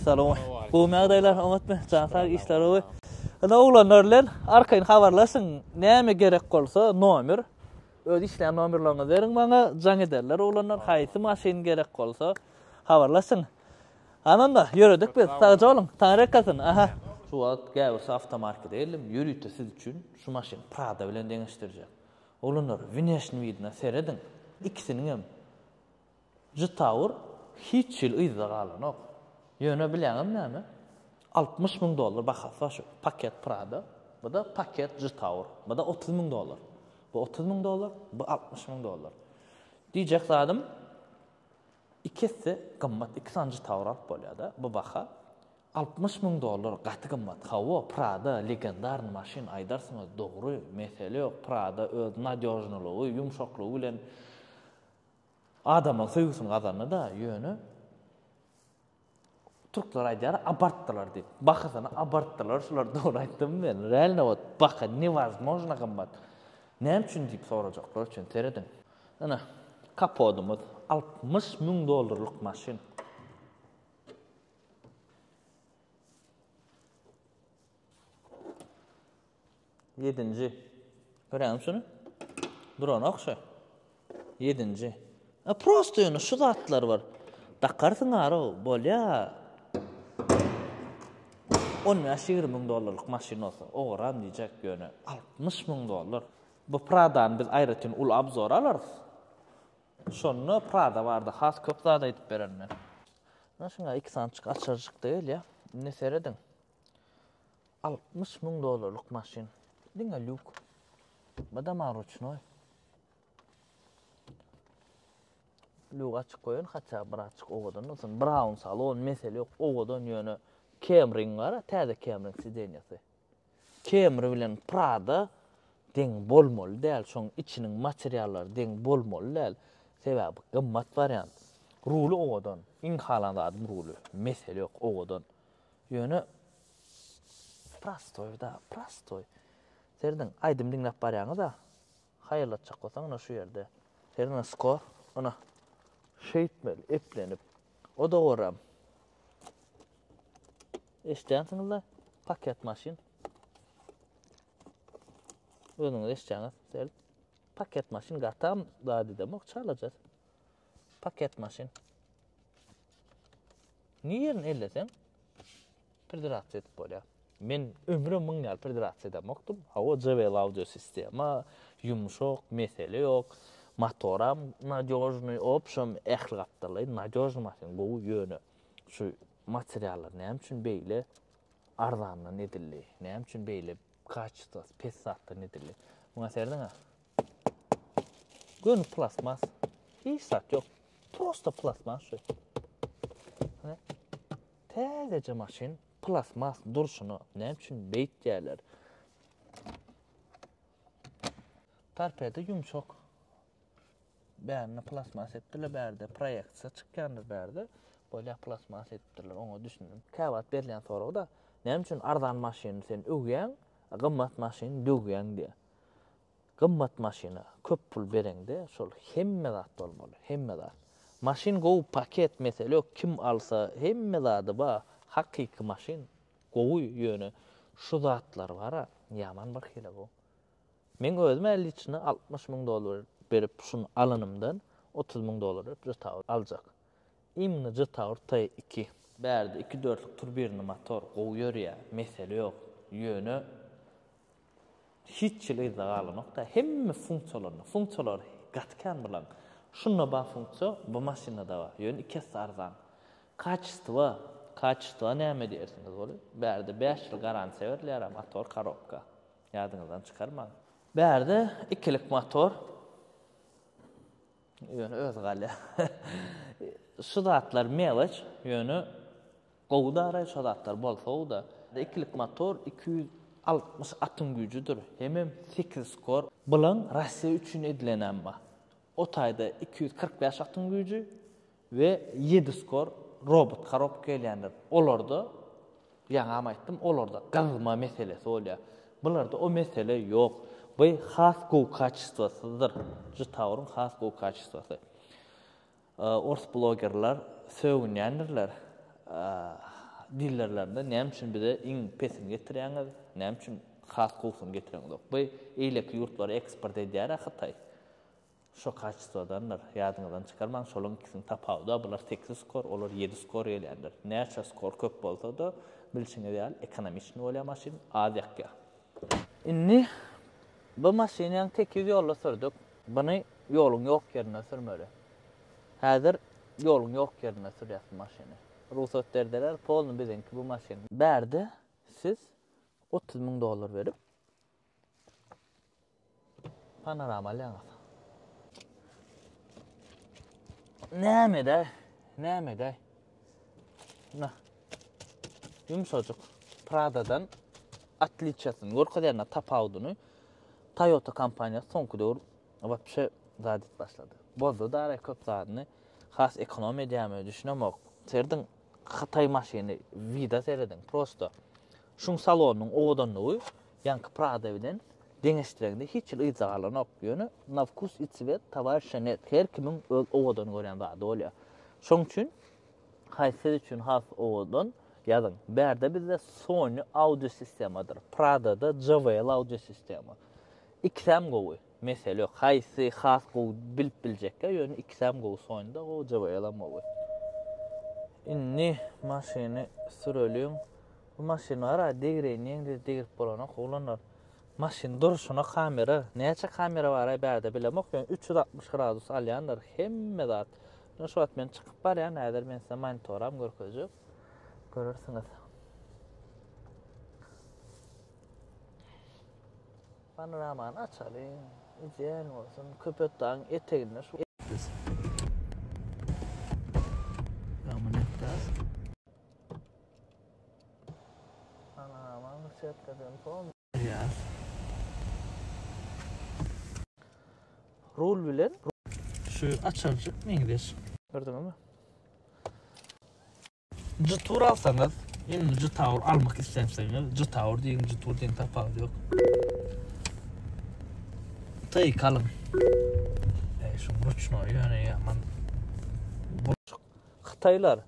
Salam. Gowy ýagdaýlar, oňatmy? Jan sag, işler gowy. Ine oglanlar bilen arkaýyn habarlaşyň. Näme gerek bolsa nomer. Öz işleýän nomerleriňizi beriň maňa, jaň ederler oglanlar. Haýsy maşyn gerek bolsa habarlaşyň. Ana onda ýöredik biz. Sagja boluň. Taňryýalkasyn. Aha. Şu wagt Gäwers awtomarkete geldim. Ýörite siz üçin şu maşyny Prada bilen deňeşdirjek. Oglanlar, wneşni widine serediň. Ikisiniňem Jtaur hiç hili yzda galanok. Ýöne bilýäňizmi näme? 60 müň dollar bahasy bar şu paket Prada. Bu-da paket Jtaur. Bu-da 30 müň dollar. Bu 30 müň dollar, bu 60 müň dollar. Diýjek zadym, iki esse gymmat, iki sany Jtaur alyp bolýar-da bu baha. 60 müň dollar gaty gymmat. Hawa, Prada legendarny maşyn aýdarsyňyz, dogry, mesele ýok. Prada öz nadýožnylygy, ýumşaklygy bilen Adamlaň söýgüsini gazandy-da, ýöne türkler aýdýar abartdylar diýip. Bahasyny abartdylar, şular dogry aýtdym men. Realno wot baha newozmojno gymmat. Näme üçin diýip sorajaklar üçin serediň. Ine, kapodymyz 60 müň dollarlyk maşyn. Ýedinji. Görýäňmi şuny? Duranok şu. Ýedinji. A prosto ýöne şu zatlar bar. Dakarsyň ara bolýa. 15-20 müň dollarlyk maşyn bolsa, ogram diýjek ýöne 60 müň dollar. Bu Pradany biz aýratyn uly obzor alarys. Şonda Prada barada has köp zat aýdyp bererin men. Ine şuňa iki sanyçyk açarjyk-da gelýär. Indi serediň. 60 müň dollarlyk maşyn. Diňe lýuk. Bu-da ruçnoý. Lýuk açyk goýan, hatda birazjyk owadan bolsun. Brown salon, mesele ýok, owadan ýöne Camry-iň bar, täze Camry-iň sidenýasy. Camry bilen Prada deň bolmaly däl, şoň içiniň materiallary deň bolmaly däl. Sebäbi gymmat wariant. Ruly owadan. Iň halan zadym ruly. Mesele ýok, owadan. Ýöne prostoý da, prostoý. Serediň, aýdym diňläp barýaňyz-a. Haýallatjak bolsaň, ine şu ýerde. Serediň, skor, ine. Şeýtmeli, eplenip. O dogram. Eşidýänsiňiz-le, paket maşyn. Özüňiz eşidýäňiz, seret. Paket maşyn gatam zat edemok, çalaja. Paket maşyn. Niýerini elleseň pridirasiýa edip bolýar. Men ömrüm muň ýaly pridirasiýa edemokdym. Hawa, JBL audio sistema, ýumşak, mesele ýok. Motoram nadýožnyý, obşem ähli gapdallaýyn nadýožnyý maşyn, gowy ýöne şu materiallar näme üçin beýle arzandan edildi? Näme üçin beýle kaçestwasy pes zatdan edildi? Muňa serediň-ä. Göni plastmas. Hiç zat ýok. Prosta plastmas şu. Täzeje maşyn plastmas durşuna näme üçin beýtýärler? Torpeda ýumşak. Bärine plastmas etdiler, bärde proýeksiýa çykýandyr bärde. Bolýa plastmas edipdirler, oňa düşündim. Käwagt berilýän sorag-da, näme üçin arzan maşyny sen öwýäň, gymmat maşyny döwýäň diýýär. Gymmat maşyna köp pul bereňde şol hemme zat bolmaly hemme zat. Maşyn gowy paket mesele ýok kim alsa hemme zady ba hakyky maşyn gowy ýöne şu zatlar bara ýaman bir hile bu. Meň özüm-ä liçno 60 müň dollar berip şuny alanymdan 30 müň dollar berip Jtaur aljak. Imенно Jtaur T iki. Bärde iki dörtlük turbirni motor gowy ýörýä mesele ýok ýöne. Hiç hili yzda galanok-da, hemme funksiýalarynda, funksiýalary gaty kän bulaň. Şunda bar funksiýa, bu maşynda-da bar, ýöne iki esse arzan. Kaçestwo, kaçestwo näme diýersiňiz ol? Bärde 5 ýyl garantiýa berilýär motor korobka. Ýadyňyzdan çykarmaň. Bärde ikilik motor. Ýöne özi galýar. Şu zatlar meloç, ýöne gowy dara şo zatlar bolsa gowy-da. Ikilik motor 260 atyň güýjüdir. Hemem 8 skor. Bulaň Russiýa üçin edilenem bar. O taýda 245 atyň güýji we 7 skor robot korobka gelýändir. Olarda Ýaňam aýtdym, olarda gyzma meselesi bolýar. Bularda o mesele ýok. Bu has gowy kaçestwasydyr. Jtauryň has gowy kaçestwasy. Ors blogerler sögünýändirler. Dillerlerinde näme üçin bize iň pesini getirýäňiz, näme üçin has gowusyny getireňizok. Bu eýleki ýurtlara eksport edýär-ä Hytaý. Şo kaçestwadandyr. Ýadyňyzdan çykarmaň, şolaň ikisiniň tapawudy-a bular sekiz skor, olar ýedi skor gelýändir. Näçe skor köp bolsa-da, bilşiňiz ýaly, ekonomiçnyý bolýar maşyn, az ýakýar. Indi bu maşyny ýaňy tekiz ýolda sürdük. Buny ýoluň ýok ýerinde sürmeli. Häzir ýoluň ýok ýerinde sürýäs bu maşyny. Rugsat berdiler, polny biziňki bu maşyn. Bärde siz 30 müň dollar berip, Panorama alýaňyz. Näme-dä? Näme-dä? Na. Ýumşajyk Pradadan otliçiýasyny görkezýän tapawudyny Toyota kompaniýasy soňky döwür wapşe zat edip başlady. Bozdy da köp zadyny. Has ekonom edýärmi düşünemok. Serediň Hytaý maşyny vida serediň prosto. Şuň salonynyň owadanlygy ýaňky Prada bilen deňeşdireňde hiç hili yza galanok. Ýöne na wkus i cwet towarişa net. Her kimiň öz owadan görýän zady bolýar. Şoň üçin haýsy siz üçin has owadan ýazyň. Bärde bizde Sony audio sistemadyr. Pradada JBL audio sistema. Ikisem gowy. Mesele ýok. Haýsy has gowy bilip biljekkä, ýöne ikisem gowy. Sony-da gowy, JBL-am gowy. Indi maşyny süreliň. Bu maşyn bar-a, degreýin diýeňde degrip bolanok, oglanlar. Maşyn durşuna kamera, näçe kamera bar-aý bärde bilemok, ýöne 360 gradus alýandyr hemme zat. Ýöne şu wagt men çykyp barýan, häzir men size monitoram görkezjek. Görersiňiz. Panoramany açalyň. Ideal bolsun. Köpetdagyň eteginde şu biz. Panoramany setkadan soň Rul bilen şu açarjyk meňzeş. Gördüňizmi? Jetour alsaňyz, indi Jetour almak islemseňiz, Jetour diýiň, Jetour diýiň tapawudy ýok. Teýk alyň. Eý, şu ruçnoý ýöne ýaman. Hytaýlar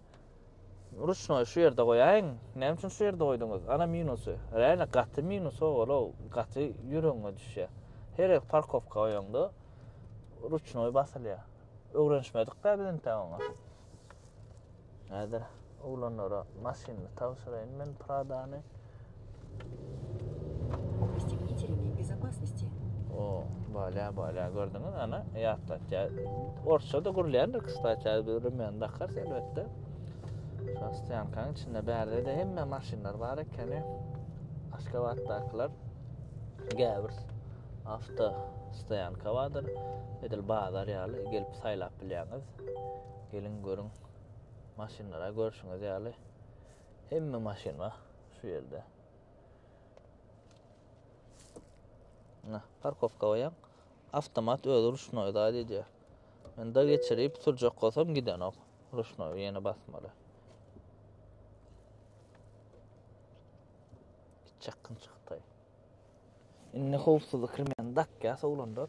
ruçnoý şu ýerde goýaýyň. Näme üçin şu ýerde goýduňyz? Ana minusy. Real gaty minus ogul, gaty ýüregiňe düşýär. Her ýer parkowka goýaňda ruçnoý basylýar. Öwrenişmedik-dä biz entäk oňa. Häzir oglanlara maşynyny tabşyraýyn men Pradany. Пристегните ремень безопасности. O, bolýa, bolýa, gördüňiz, ana, ýatlatýar. Orsça-da gürleýändir, kstati, häzir biz remeni dakarys elbetde. Şu stoýankanyň içinde bärde-de hemme maşynlar bar ekeni. Aşgabatdakylar gäbir awto stoýanka bardyr. Edil bazar ýaly gelip saýlap bilýäňiz. Geliň görüň maşynlara görşüňiz ýaly hemme maşyn bar şu ýerde. Na, parkowka goýaň. Avtomat özi ruşnoý zat edýär. Men da geçirip sürjek bolsam gidenok. Ruşnoý ýene basmaly. Çakyn çykdy. Indi howpsuzlyk remenini dakýas oglanlar.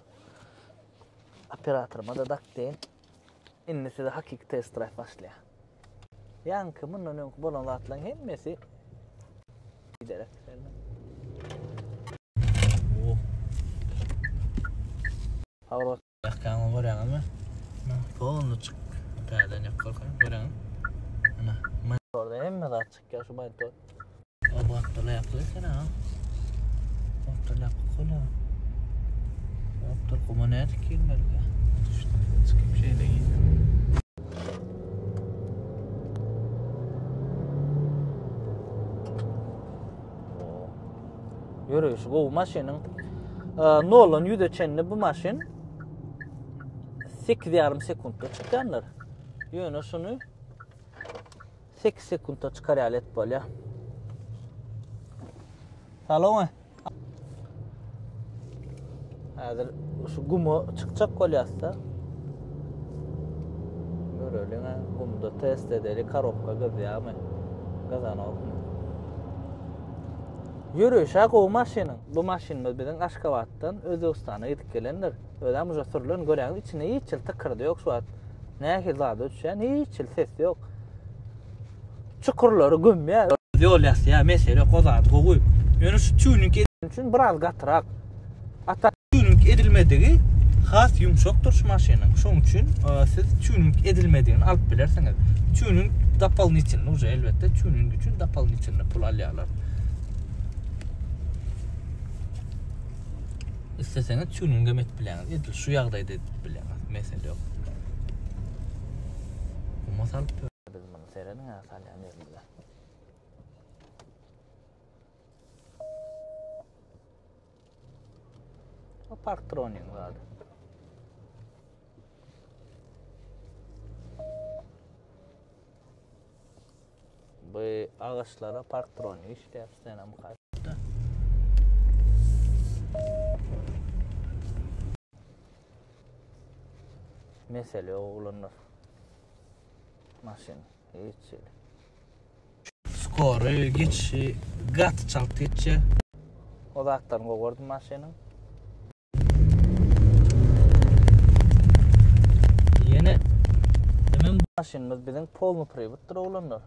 Operatoryma da dak deýin. Indi size hakyky test drive başlaýar. Ýaňky mundan öňki bolan zatlaryň hemmesi giderek. Powrot ýakýaňy görýäňizmi? Polny çyk. Täzeden ýak görkäň, görýäňmi? Ana, monitorda hemme zat çykýar şu monitor. O batdyla ýapyk eken ha. Batdyla ýapyk. ola. Ýokdur, guma nädip girmeli? Çykyp şeýle girdim. Ýöreýşi gowy maşynyň. Noldan ýüze çenli bu maşyn 8,5 sekuntda çykýandyr. Ýöne şuny 8 sekuntda çykar ýaly et bolýar. Salon. Häzir şu guma çykjak bolýasda. Göreliň, gumda test edeli, korobka gyzýarmy? Gyzanokmy? Ýöreýşä gowy maşynyň. Bu maşynymyz biziň Aşgabatdan Özbegistana gidip gelendir. Özem uje sürülen göräňiz içinde hiç hili tykyrdy ýok şu wagt. Nähili zada uçýan hiç hili ses ýok. Çukurlary gömýär. Ýol ýasýar, mesele ýok, o zat gowy. Ýöne şu tuning üçin biraz gatyrak. Ata tuning edilmedigi has ýumşakdyr şu maşynyň. Şonuň üçin e, siz tuning edilmedigini alyp bilersiňiz. Tuning doполнительный уже elbetde tuning üçin doполнительный pul alýarlar. Isleseňiz tuning hem edip bilýäňiz. Edil şu ýagdaýda edip bilýäňiz. Mesele ýok. Guma salyp biz muny serediň ha salýan ýerimize. O parktroniň zady. Bu agaçlara parktronik işleýär, senem kaçda. Mesele oglanlar. Maşyn hiç hili. Skory geçişi gaty çalt geçýär. O zatlaryny gowy gördüm maşynyň. Ýene hemen maşynymyz biziň polny priwoddyr oglanlar.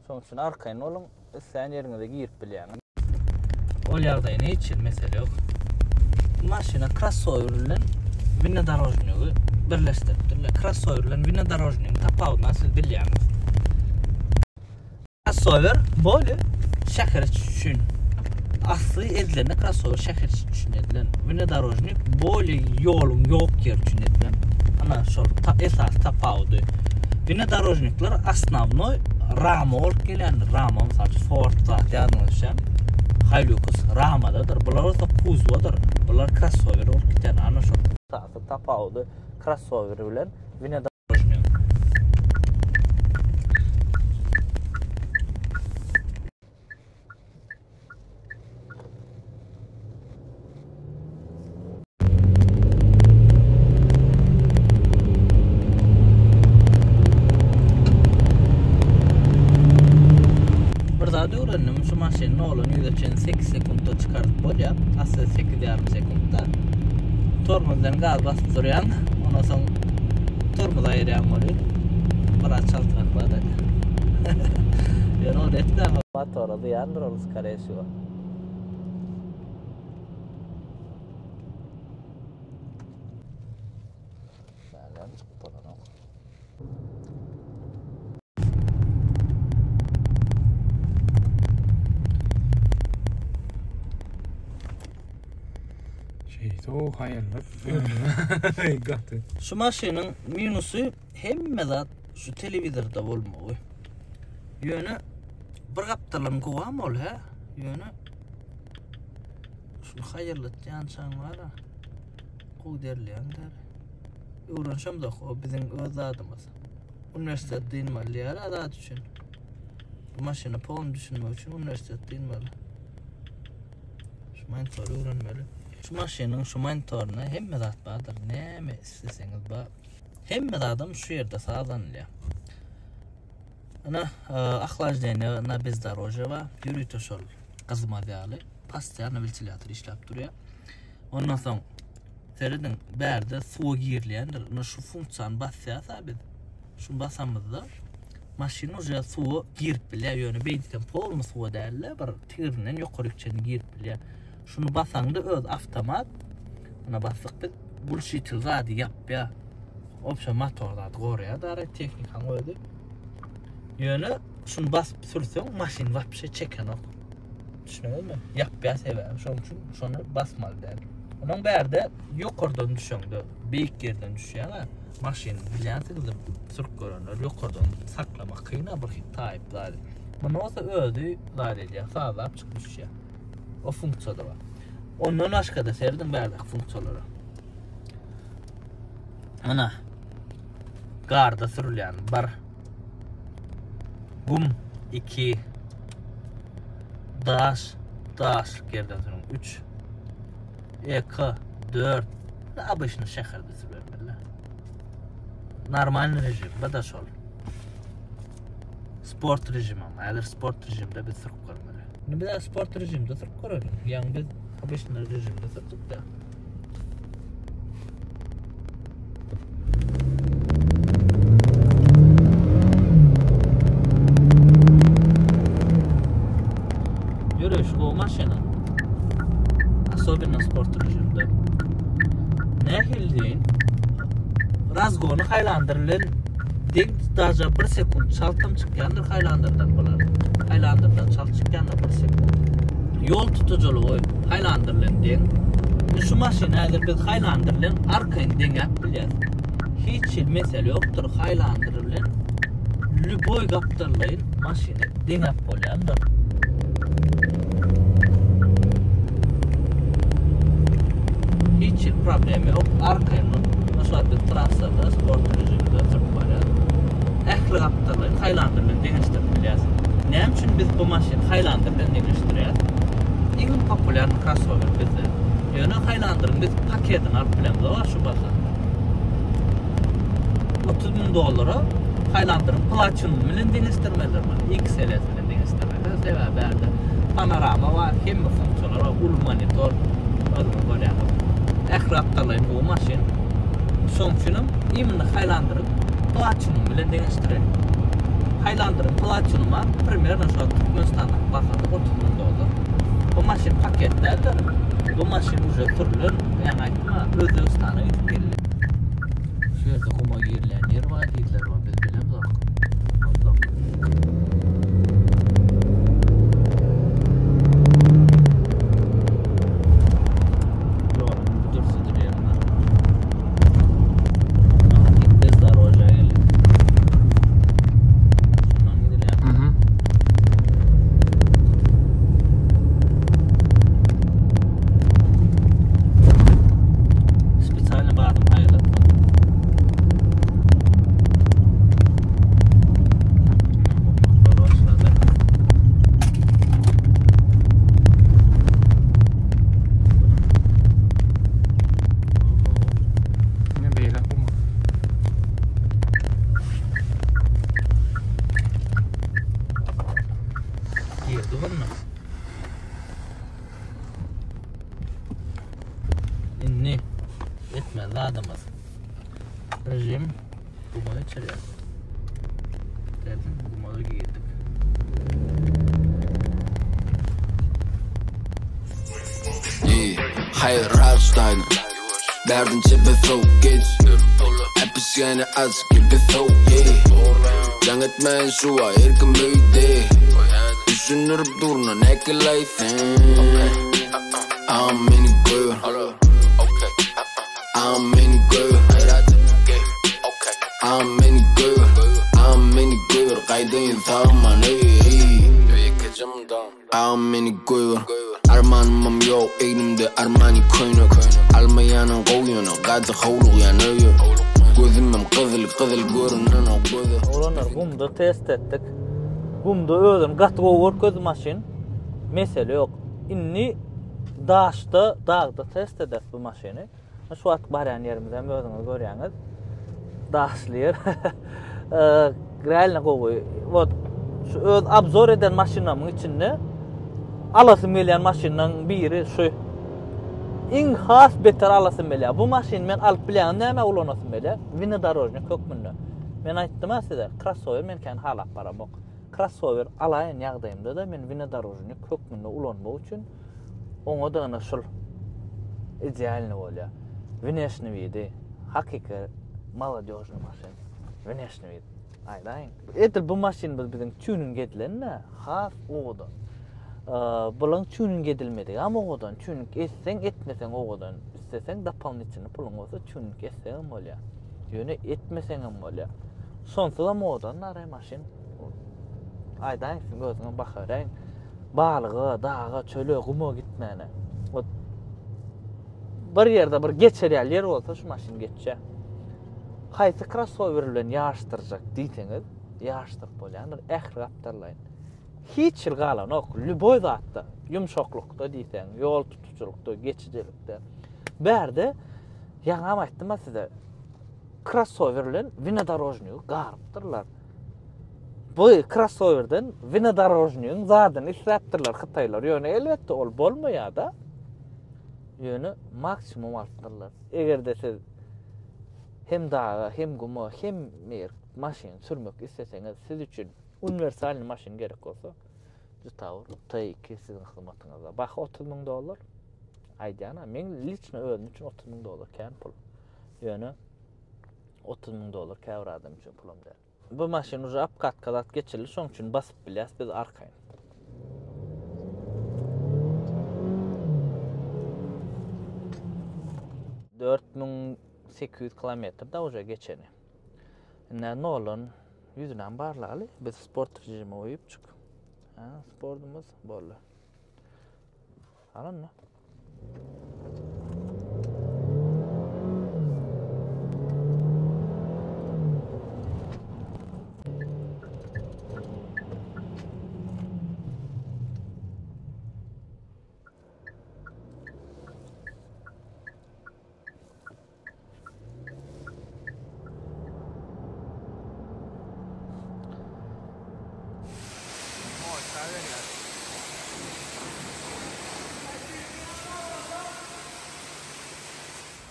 Şonuň üçin arkaýyn boluň, islän ýeriňize girip bilýäňiz. Ol ýagdaýyna hiç hili mesele ýok. Maşyna krossower bilen wnedorožnigi birleşdiripdirler. Krossower bilen wnedorožnigiň tapawudyny siz bilýäňiz. Krossower bolýa şäher içi üçin. Asly edilende krossower şäher içi üçin edilen. Wnedorožnik bolýa ýoluň ýok ýeri üçin edilen. Ana şol ta, esasy tapawudy. Wnedorožnikler osnownoý rama bolup gelýändir. Rama mysal üçin Ford zat ýadyňa düşýän. Hilux ramadadyr. Bular bolsa kuzwadyr. Bular krossower bolup gidýän. Ana şol esasy tapawudy krossower bilen wnedorožnik. Bir zat öwrendim, şu maşyny noldan ýüze çenli 8 sekuntda çykaryp bolýar. Asly 8,5 sekuntda. Tormoz bilen gaz basyp durýaň, ondan soň tormoz aýyrýaň weli. Biraz çaltrak bar. Ýöne ony etmäň. Motora zyýandyr ol skорее всего. Bärden çykyp bolanok. Şeýde o haýallar. Gaty. Şu maşynyň minusy hemme zat şu telewizorda bolmagy. Ýöne bir gapdalam gowam ol hä? Ýöne şuny haýallatýançaň bar-a. Gowy derleýäň der. Öwrenşemzok, o biziň öz zadymyz. Uniwersitet dynmaly diýýär zat üçin. Bu maşyna polny düşünmek üçin uniwersitet dynmaly. Şu monitory öwrenmeli. Şu maşynyň şu monitorynda hemme zat bardyr. Näme isleseňiz bar. Hemme zadam şu ýerde sazlanylýar. Ana, ohlaždeniýe na bezdorožýe bar. Ýörite şol gyzmaz ýaly. Postoýanno wentilýator işläp durýar. Ondan soň serediň, bärde suwa girilýändir. Ine şu funksiýany basýas-a biz. Şuny basamyzda maşyn uje suwa girip bilýär. Ýöne beýdisem polny suwa däl-de, bir tigirinden ýokaryk çenli girip bilýär. Şuny basaňda öz awtomat Ine basdyk biz. Gulşitil zady ýapýar. Obşa motor zady goraýar dara tehnikaň özi. Ýöne şuny basyp sürseň maşyn wapşe çekenok. Düşündiňizmi? Ýapýar sebäbi. Şonuň üçin şony basmaly däl. Onuň bärde ýokardan düşeňde, beýik ýerden düşýäň-ä, maşyn bilýänsiňizdir, sürüp görenler ýokardan saklamak kyn-a bir hili taýyp zady. Muny bolsa özi zat edýär, sazlap çykyp düşýär. O funksiýa-da bar. Ondan başga-da serediň bärdäki funksiýalara. Mana garda sürülýän bir gum 2 daş daşlyk ýerden sürüň 3 eko 4 obычный şäherde sürermeli. Normal rejim bu da şol. Sport rejimi ama häzir sport rejimde biz sürüp görmeli. Indi biz sport rejimde sürüp görelim. Ýagny biz obычный rejimde sürdük de. Ýöreýşi gowy maşynyň. Особенно sport rejimde. Nähili diýin? Razgony Highlander bilen deň daže 1 sekund çaltam çykýandyr Highlanderden bular. Highlanderden çalt çykýandyr 1 sekund. Ýol tutujylygy Highlander bilen deň. Şu maşyny häzir biz Highlander bilen arkaýyn deňäp bilýäris. Hiç hili mesele ýokdur Highlander bilen lýuboý gapdallaýyn maşyny deňäp bolýandyr. Hiç hili problema ýok. Arkaýyn şu wagt biz trassada sport rejimde sürüp barýas. Ähli gapdallaýyn Highlander bilen deňeşdirip bilýäris. Näme üçin biz bu maşyny Highlander bilen deňeşdirýäris? Iň populýarny krossower bizde. Ýöne Highlanderiň biz paketini alyp bilemzok şu baha. 30 müň dollara Highlanderiň Platinum bilen deňeşdirmelidir muny. XLS bilen deňeşdirmelidir. Sebäbi bärde panorama bar, hemme funksiýalar bar, uly monitor. Özüňiz görýäňiz. Ähli gapdallaýyn gowy maşyn. Şonuň üçin hem imенно Highlanderiň Platinum bilen deňeşdireli. Highlanderiň Platinum-a primerno şu wagt Türkmenistandaky bahasy 30 müň dollar. Bu maşyn paket däldir. Bu maşyn uje sürülen, ýaňy aýtdym-a, Özbegistana gidip geldi. Şu ýerde guma girilýän ýer bar diýdiler, ol biz bilemzok. Onsoň Ýoluň büdür-südür ýerinde. Aha, bezdorožýa geldik. Şundan gidilýär. Mhm. Spesialny badym aýyrlatma. Başladı. Ne beýle gum. Girdi gumma. Indi etmeli zadymyz. Rejim guma geçirýär. Derdim guma girdik. Hayır Rammstein Derdim çepe soğuk geç Hapishane az gibi soğuk yeah. Jaň etmeýin şu ay erkim öýde Düşündirip durna näkilay sen Agam meni goýber Agam meni goýber Agam meni goýber Agam meni goýber Gaýdaýyn sagman eý Agam meni goýber Armanymam ýok egnimde Armani köýnek Almaýanyň gowy ýöne gaty howlugýan öýe Gözümem gyzyl gyzyl görünenok göze. Oglanlar gumda test etdik. Gumda özüni gaty gowy görkezdi maşyn. Mesele ýok. Indi daşda, dagda test ederis bu maşyny. Şu wagt barýan ýerimiz hem özüňiz görýäňiz. Daşly ýer. Realno gowy. Wot şu öz obzor eden maşynlarymyň içinde alasym gelýän maşynlaryň biri şu. Iň has beter alasym gelýär. Bu maşyny men alyp bilýän näme ulanasym gelýär? Winodorojnik hökmünde. Men aýtdym-a size, krossower men kän halap baramok. Krossower alaýan ýagdaýymda-da men winodorojnik hökmünde ulanmak üçin oňa-da ynha şul idealny bolýar. Wneşni widi hakyky molodýožny maşyn. Wneşni wid. Aýdaýyň. Edil bu maşynymyz biziň tuning edilen-de has owadan. Bulaň tuning edilmedigem owadan. Tuning etseň, etmeseň owadan. Isleseň dopollnitelny puluň bolsa tuning etseňem bolýar. Ýöne etmeseňem bolýar. Şonsuzam owadan naraý maşyn. Aýdaýyň siziň özüňiz baha beräýiň. Balyga, daga, çöle, guma gitmäne. Ot bir ýerde bir geçer ýaly ýer bolsa şu maşyn geçýär. Haýsy krossower bilen ýaryşdyrjak diýseňiz, ýaryşdyryp bolýandyr ähli gapdallaýyn. Hiç ýyl galanok, lýuboý zatda, ýumşaklykda diýseň, ýol tutujylykda, geçijilikde. Bärde, ýaňam aýtdym-a size, krossower bilen wnedorožnigi garypdyrlar. Bu krossowerden wnedorožnigiň zadyny isläpdirler hytaýlar. Ýöne elbetde ol bolmaýar-da. Ýöne maksimum alypdyrlar. Eger-de siz hem daga, hem guma, hem maşyn sürmek isleseňiz, siz üçin Uniwersalnyý maşyn gerek bolsa Jetour T2 siziň hyzmatyňyzda. Baha 30 müň dollar. Aýdýan-a, meň liçno özüm üçin 30 müň dollar kän pul. Ýöne 30 müň dollar käbir adam üçin pulam däl. Bu maşyn uje obkatka zat geçirildi, şoň üçin basyp bilýäs biz arkaýyn. 4800 kilometr da uje geçeni. Indi noldan Ýüzünem barlaly. Biz sport režime goýupjyk. Ha, sportumyz boldy. Alanda.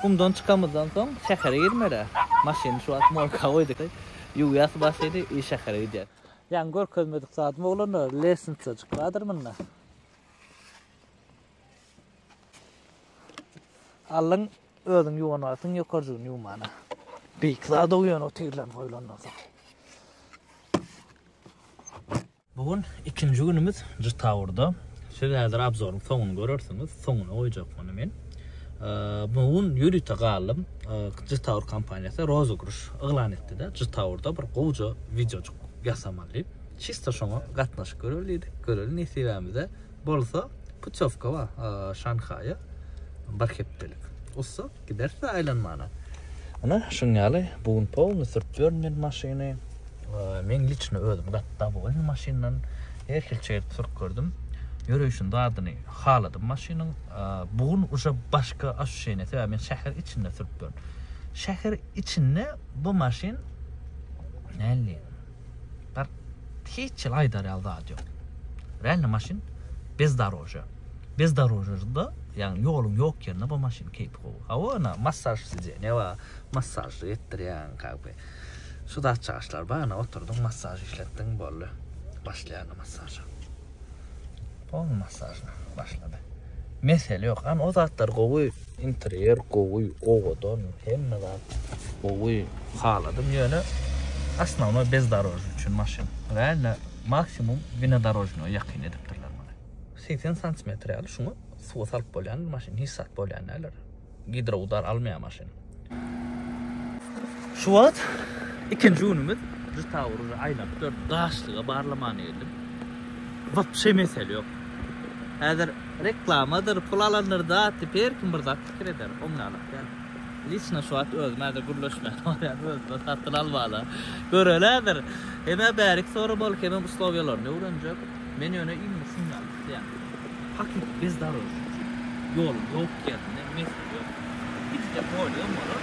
Gumdan çykamyzdan soň şähere girmeli. Maşyny şu wagt moýka goýduk. Ýuwýas maşyny i şähere gidýäs. Ýaňy görkezmedik zadym oglanlar, lesnitsajyk bardyr munda. Aldyň özüň ýuwan wagtyň ýokarjygyny ýuwmana. Beýik zat o ýöne o tigirlerini goýlandan soň. Bu gün ikinji günümiz Jytawurda. Siz häzir obzoryň soňuny görersiňiz. Soňuna goýjak muny men. Bu gün ýörite galdym. Jytawur kompaniýasy rozygryş yglan etdi-de, Jytawurda bir gowja wideojyk ýasamaly diýip. Çisto şoňa gatnaşyp göreli diýdik. Göreli nesibämize. Bolsa putýowka bar Şanhaýa bir hepdelik. Ussa gideris aýlanmana. Ana şuň ýaly bu gün polny sürüp ýörün men maşyny. Men liçno özüm gaty dowolny maşyndan. Her hilçe edip sürüp gördüm. Ýöreýşini zadyny haladym maşynyň. Bu gün uje başga oşuşeniýe sebäbi men şäher içinde sürüp ýörün. Şäher içinde bu maşyn näl diýen. Bir hiç ýyl aýdar ýaly zat ýok. Realno maşyn bezdorožýa. Bezdorožýada, ýagny ýoluň ýok ýerinde bu maşyn keýpi gowy. Hawa, ina massaž sidenýe bar, massaž etdirýäň как бы. Şu zat çaşlar bar, ina oturdyň massaž işletdiň boldy. Başlaýar ina massaža. Polny massažyna başlady. Mesele ýok. An o zatlar gowy, interýer gowy, owadan, hemme zat gowy, haladym ýöne osnownoý bezdorožnyý üçin maşyn. Realno maksimum wnedorožnyýa ýakyn edipdirler muny. 80 santimetr ýaly şuňa suwa salyp bolýan bir maşyn, hiç zat bolýan däldir. Gidroudar almaýar maşyn. Şu wagt ikinji günümiz Jytawury aýlanyp ýörüs. Daşlyga barlamana geldim. Wapşe mesele ýok. Häzir reklamadyr, pul alandyr zat diýip her kim bir zat pikir eder. Oňňalak däl. Liçno şu wagt özüm häzir gürleşmäne barýan özüme satyn almana. Göreli häzir. Hemä bärik soramaly hemem uslowiýalaryny öwrenjek. Men ýöne iňňe şuny ýaly isleýän. Hakyky bezdorožnik üçin. Ýoluň ýok ýerinde mesele ýok. Kiçijek roligem bolar.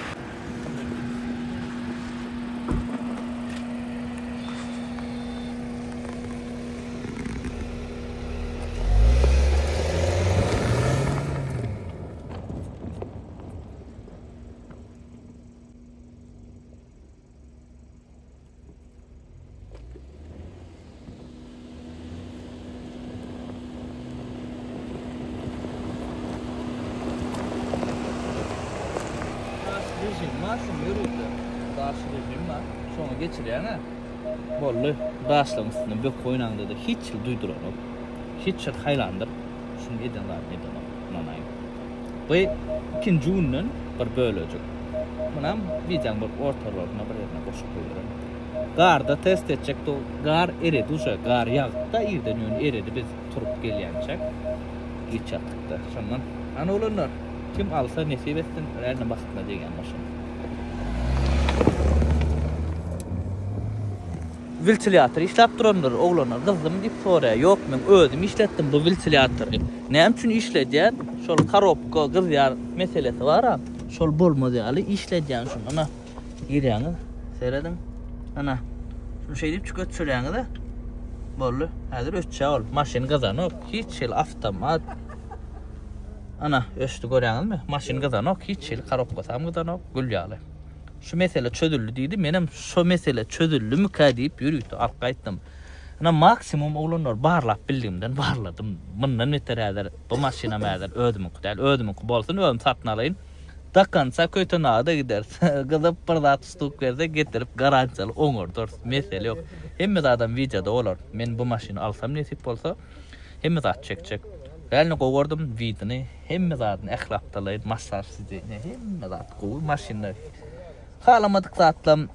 Daş rejim bar şuň ýörite. Daş rejim bar. Şoňa geçirýäň-ä. Boldy. Daşlaryň üstünde böküp oýnaňda-da hiç hili duýduranok. Hiç bir Highlander şuny eden zadyny edenok. Ynanaýyň. Bu ikinji günden bir bölejik. Munam wideoň bir ortalaryna bir ýerine goşup goýberin. Garda test etjek do gar eredi uje. Gar ýagtda irden ýöne eredi biz turup gelýänçäk. Giç ýatdykda. Şondan. Hany oglanlar kim alsa nesip etsin. Reально bagtyna degýän maşyn. Wentilýator işläp durandyr, oglanlar gyzdym diýip soraýar. Ýok, men özüm işletdim bu wentilýatory. Näme üçin işledýän? Şol korobka gyzýar meselesi bar-a. Şol bolmaz ýaly işledýän şuny. Ana, girýäňiz, serediň. Ana, şuny şeýdip çyk öçürýäňiz-de. Boldy. Häzir öçýär ol. Maşyn gyzanok. Hiç hili awtomat. Ana, öçdi görýäňizmi? Maşyn gyzanok, hiç hili korobkasam gyzanok, gül ýaly. Şu mesele çözüldi diýdi. Menem şo mesele çözüldimikä diýip ýörite alyp gaýtdym. Ynha maksimum oglanlar barlap bildigimden barladym. Mundan beter häzir bu maşynam häzir özümiňki däl. Özümiňki bolsun özüm satyn alaýyn. Do konca Köýtendaga-da gideris. Gyzyp bir zat stuk berse getirip garantiýaly oňardarys. Mesele ýok. Hemme zadam wideoda bolar. Men bu maşyny alsam nesip bolsa hemme zat çekjek. Realno gowy gördüm widyny hemme zadyny ähli apdalaýyn massaž sidenýa hemme zat gowy maşynda halamadyk zatlam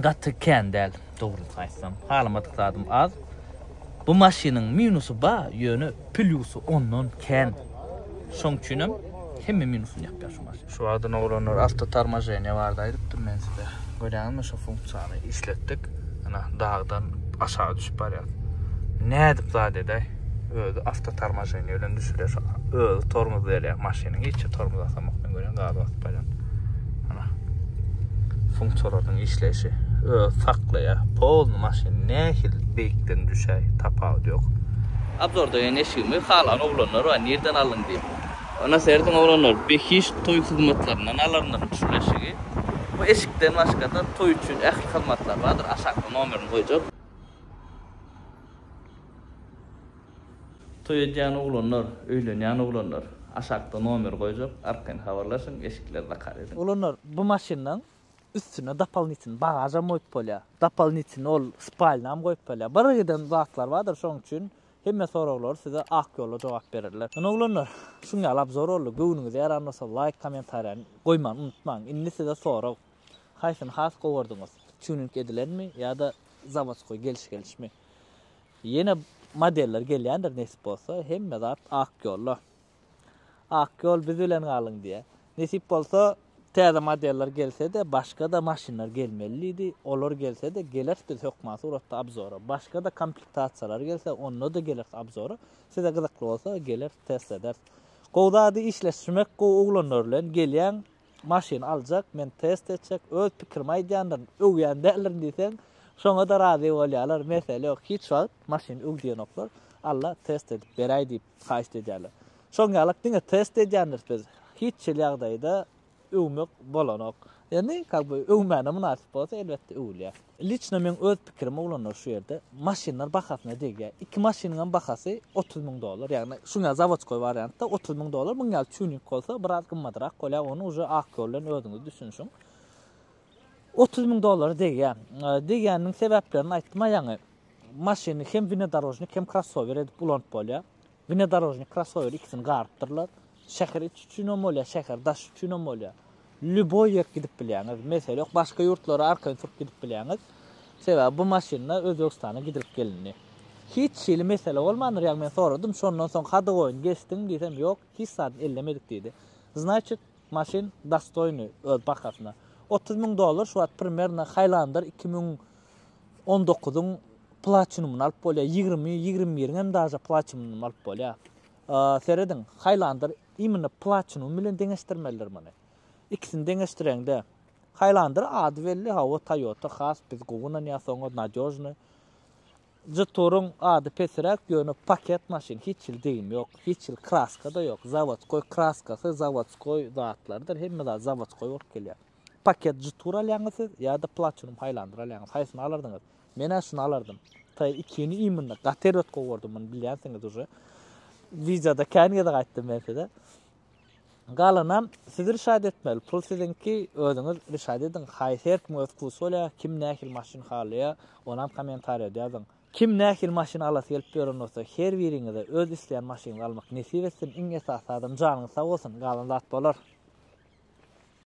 gaty kän däl dogrusyny aýtsam halamadyk zadym az bu maşynyň minusy ba ýöne plýusy ondan kän şoň üçinem hemme minusyny ýapýar şu maşyn. Şu wagtyn oglanlar awtotormoženiýa barada aýdypdym men size. Görýäňizmi şu funksiýany işletdik. Ana dagdan aşagy düşüp barýas. Nädip zat edäý? Özi awtotormoženiýa bilen düşürýär. Şu özi tormoz berýär. Maşynyň hiç tormoz basamok men görýän gaz basyp barýan. Ana. Funksiýalarynyň işleýşi. Özi saklaýar. Polny maşyn nähili beýikden düşäý tapawudy ýok. Obzorda ýene eşigimi halan oglanlar bar. Nirden aldyň diýip. Ana serediň oglanlar, behişt toý hyzmatlaryndan alaryndyr şul eşigi. Bu eşikden başgada toý üçin ähli hyzmatlar bardyr. Aşakda nomerini goýjak. Toý edýän oglanlar, öýlenýän oglanlar, aşakda nomer goýjak, arkaýyn habarlaşyň, eşikleri zakaz ediň. Oglanlar, bu maşyndan üstüne dopolnitny bagažam goýup bolýar. Dopolnitny ol spalnam goýup bolýar. Bir giden zatlar bardyr, şonuň üçin Hemme soraglary size ak ýolda jogap bererler. Ine oglanlar, şuň ýaly obzor boldy. Göwnüňize ýaran bolsa laýk, kommentariýany goýmany unutmaň. Indi size sorag. Haýsyny has gowy gördüňiz? Tuning edilenmi ýa-da zawodskoý geliş-gelişmi? Ýene modeller gelýändir nesip bolsa. Hemme zat ak ýolda. Ak ýol biz bilen galyň diýýär. Nesip bolsa täze modeller gelse-de başga-da maşynlar gelmeli diýdi. Olar gelse-de geleris biz hökman suratda obzora. Başga-da komplektasiýalar gelse onda-da geleris obzora. Size gyzykly bolsa geleris test ederis. Gowy zady işleşmek gowy oglanlar bilen gelýäň maşyn aljak men test etjek öz pikirimi aýdýandyryn öwýän däldirin diýseň şoňa-da razy bolýarlar mesele ýok hiç wagt maşyny öw diýenoklar Alla test edip beräý diýip haýyşt edýärler. Şoň ýalak diňe test edýändiris biz. Hiç hili ýagdaýda öwmek bolanok. Ýöne kak by öwmäne mynasyp bolsa elbetde öwülýär. Liçno meň öz pikirim oglanlar şu ýerde maşynlar bahasyna degýär. Iki maşynyňam bahasy 30 müň dollar. Ýagny şuň ýaly zawodskoý wariantda 30 müň dollar, muň ýaly tuning bolsa biraz gymmadrak bolýar. Ony uje ak ýol bilen özüňiz düşünişiň. 30 müň dollara degýär. Degýäniniň sebäplerini aýtdym-a ýaňy. Maşyny hem wnedorožnik hem krossower edip ulanyp bolýar. Wnedorožnik krossower ikisini garypdyrlar. Şäher içi üçinem bolýar, şäher daşy üçinem bolýar. Lýuboý ýer gidip bilýäňiz. Mesele ýok. Başga ýurtlara arkaýyn sürüp gidip bilýäňiz. Sebäbi bu maşynda Özbegistana gidilip gelindi. Hiç hili mesele bolmandyr. Ýagny men soradym, şondan soň hadowoýyny geçdiňmi diýsem, ýok, hiç zadyny ellemedik diýdi. Znaçit, maşyn dostoýnyý öz bahasyna. 30 müň dollar şu wagt primerno Highlander 2019-yň Platinumyny alyp bolýar. 20, 21-iň hem daže Platinumyny alyp bolýar. Serediň, Highlander imенно Platinum bilen deňeşdirmelidir muny. Ikisini deňeşdireňde, Highlander ady belli, hawa Toyota has biz gowy ynanýas oňa, nadýožnyý. Jetour-yň ady pesräk, ýöne paket maşyn, hiç hili degim ýok, hiç hili kraska-da ýok, zawodskoý kraskasy, zawodskoý zatlardyr, hemme zat zawodskoý bolup gelýär. Paket Jetour alýaňyz siz ýa-da Platinum Highlander alýaňyz, haýsyny alardyňyz? Men-ä şuny alardym. T2-ni imенно gaty erbet gowy gördüm, muny bilýänsiňiz uje. Wideoda kän gezek aýtdym men size. Galanam siz rişat etmeli. Pul siziňki, özüňiz rişat ediň. Haýsy her kimiň öz wkusy bolýar, kim nähili maşyn halaýar, onam kommentariýada ýazyň. Kim nähili maşyn alasy gelip ýören bolsa, her biriňize öz isleýän maşynyňyzy almak nesip etsin, iň esasy zadam janyňyz sag bolsun, galan zat bolar.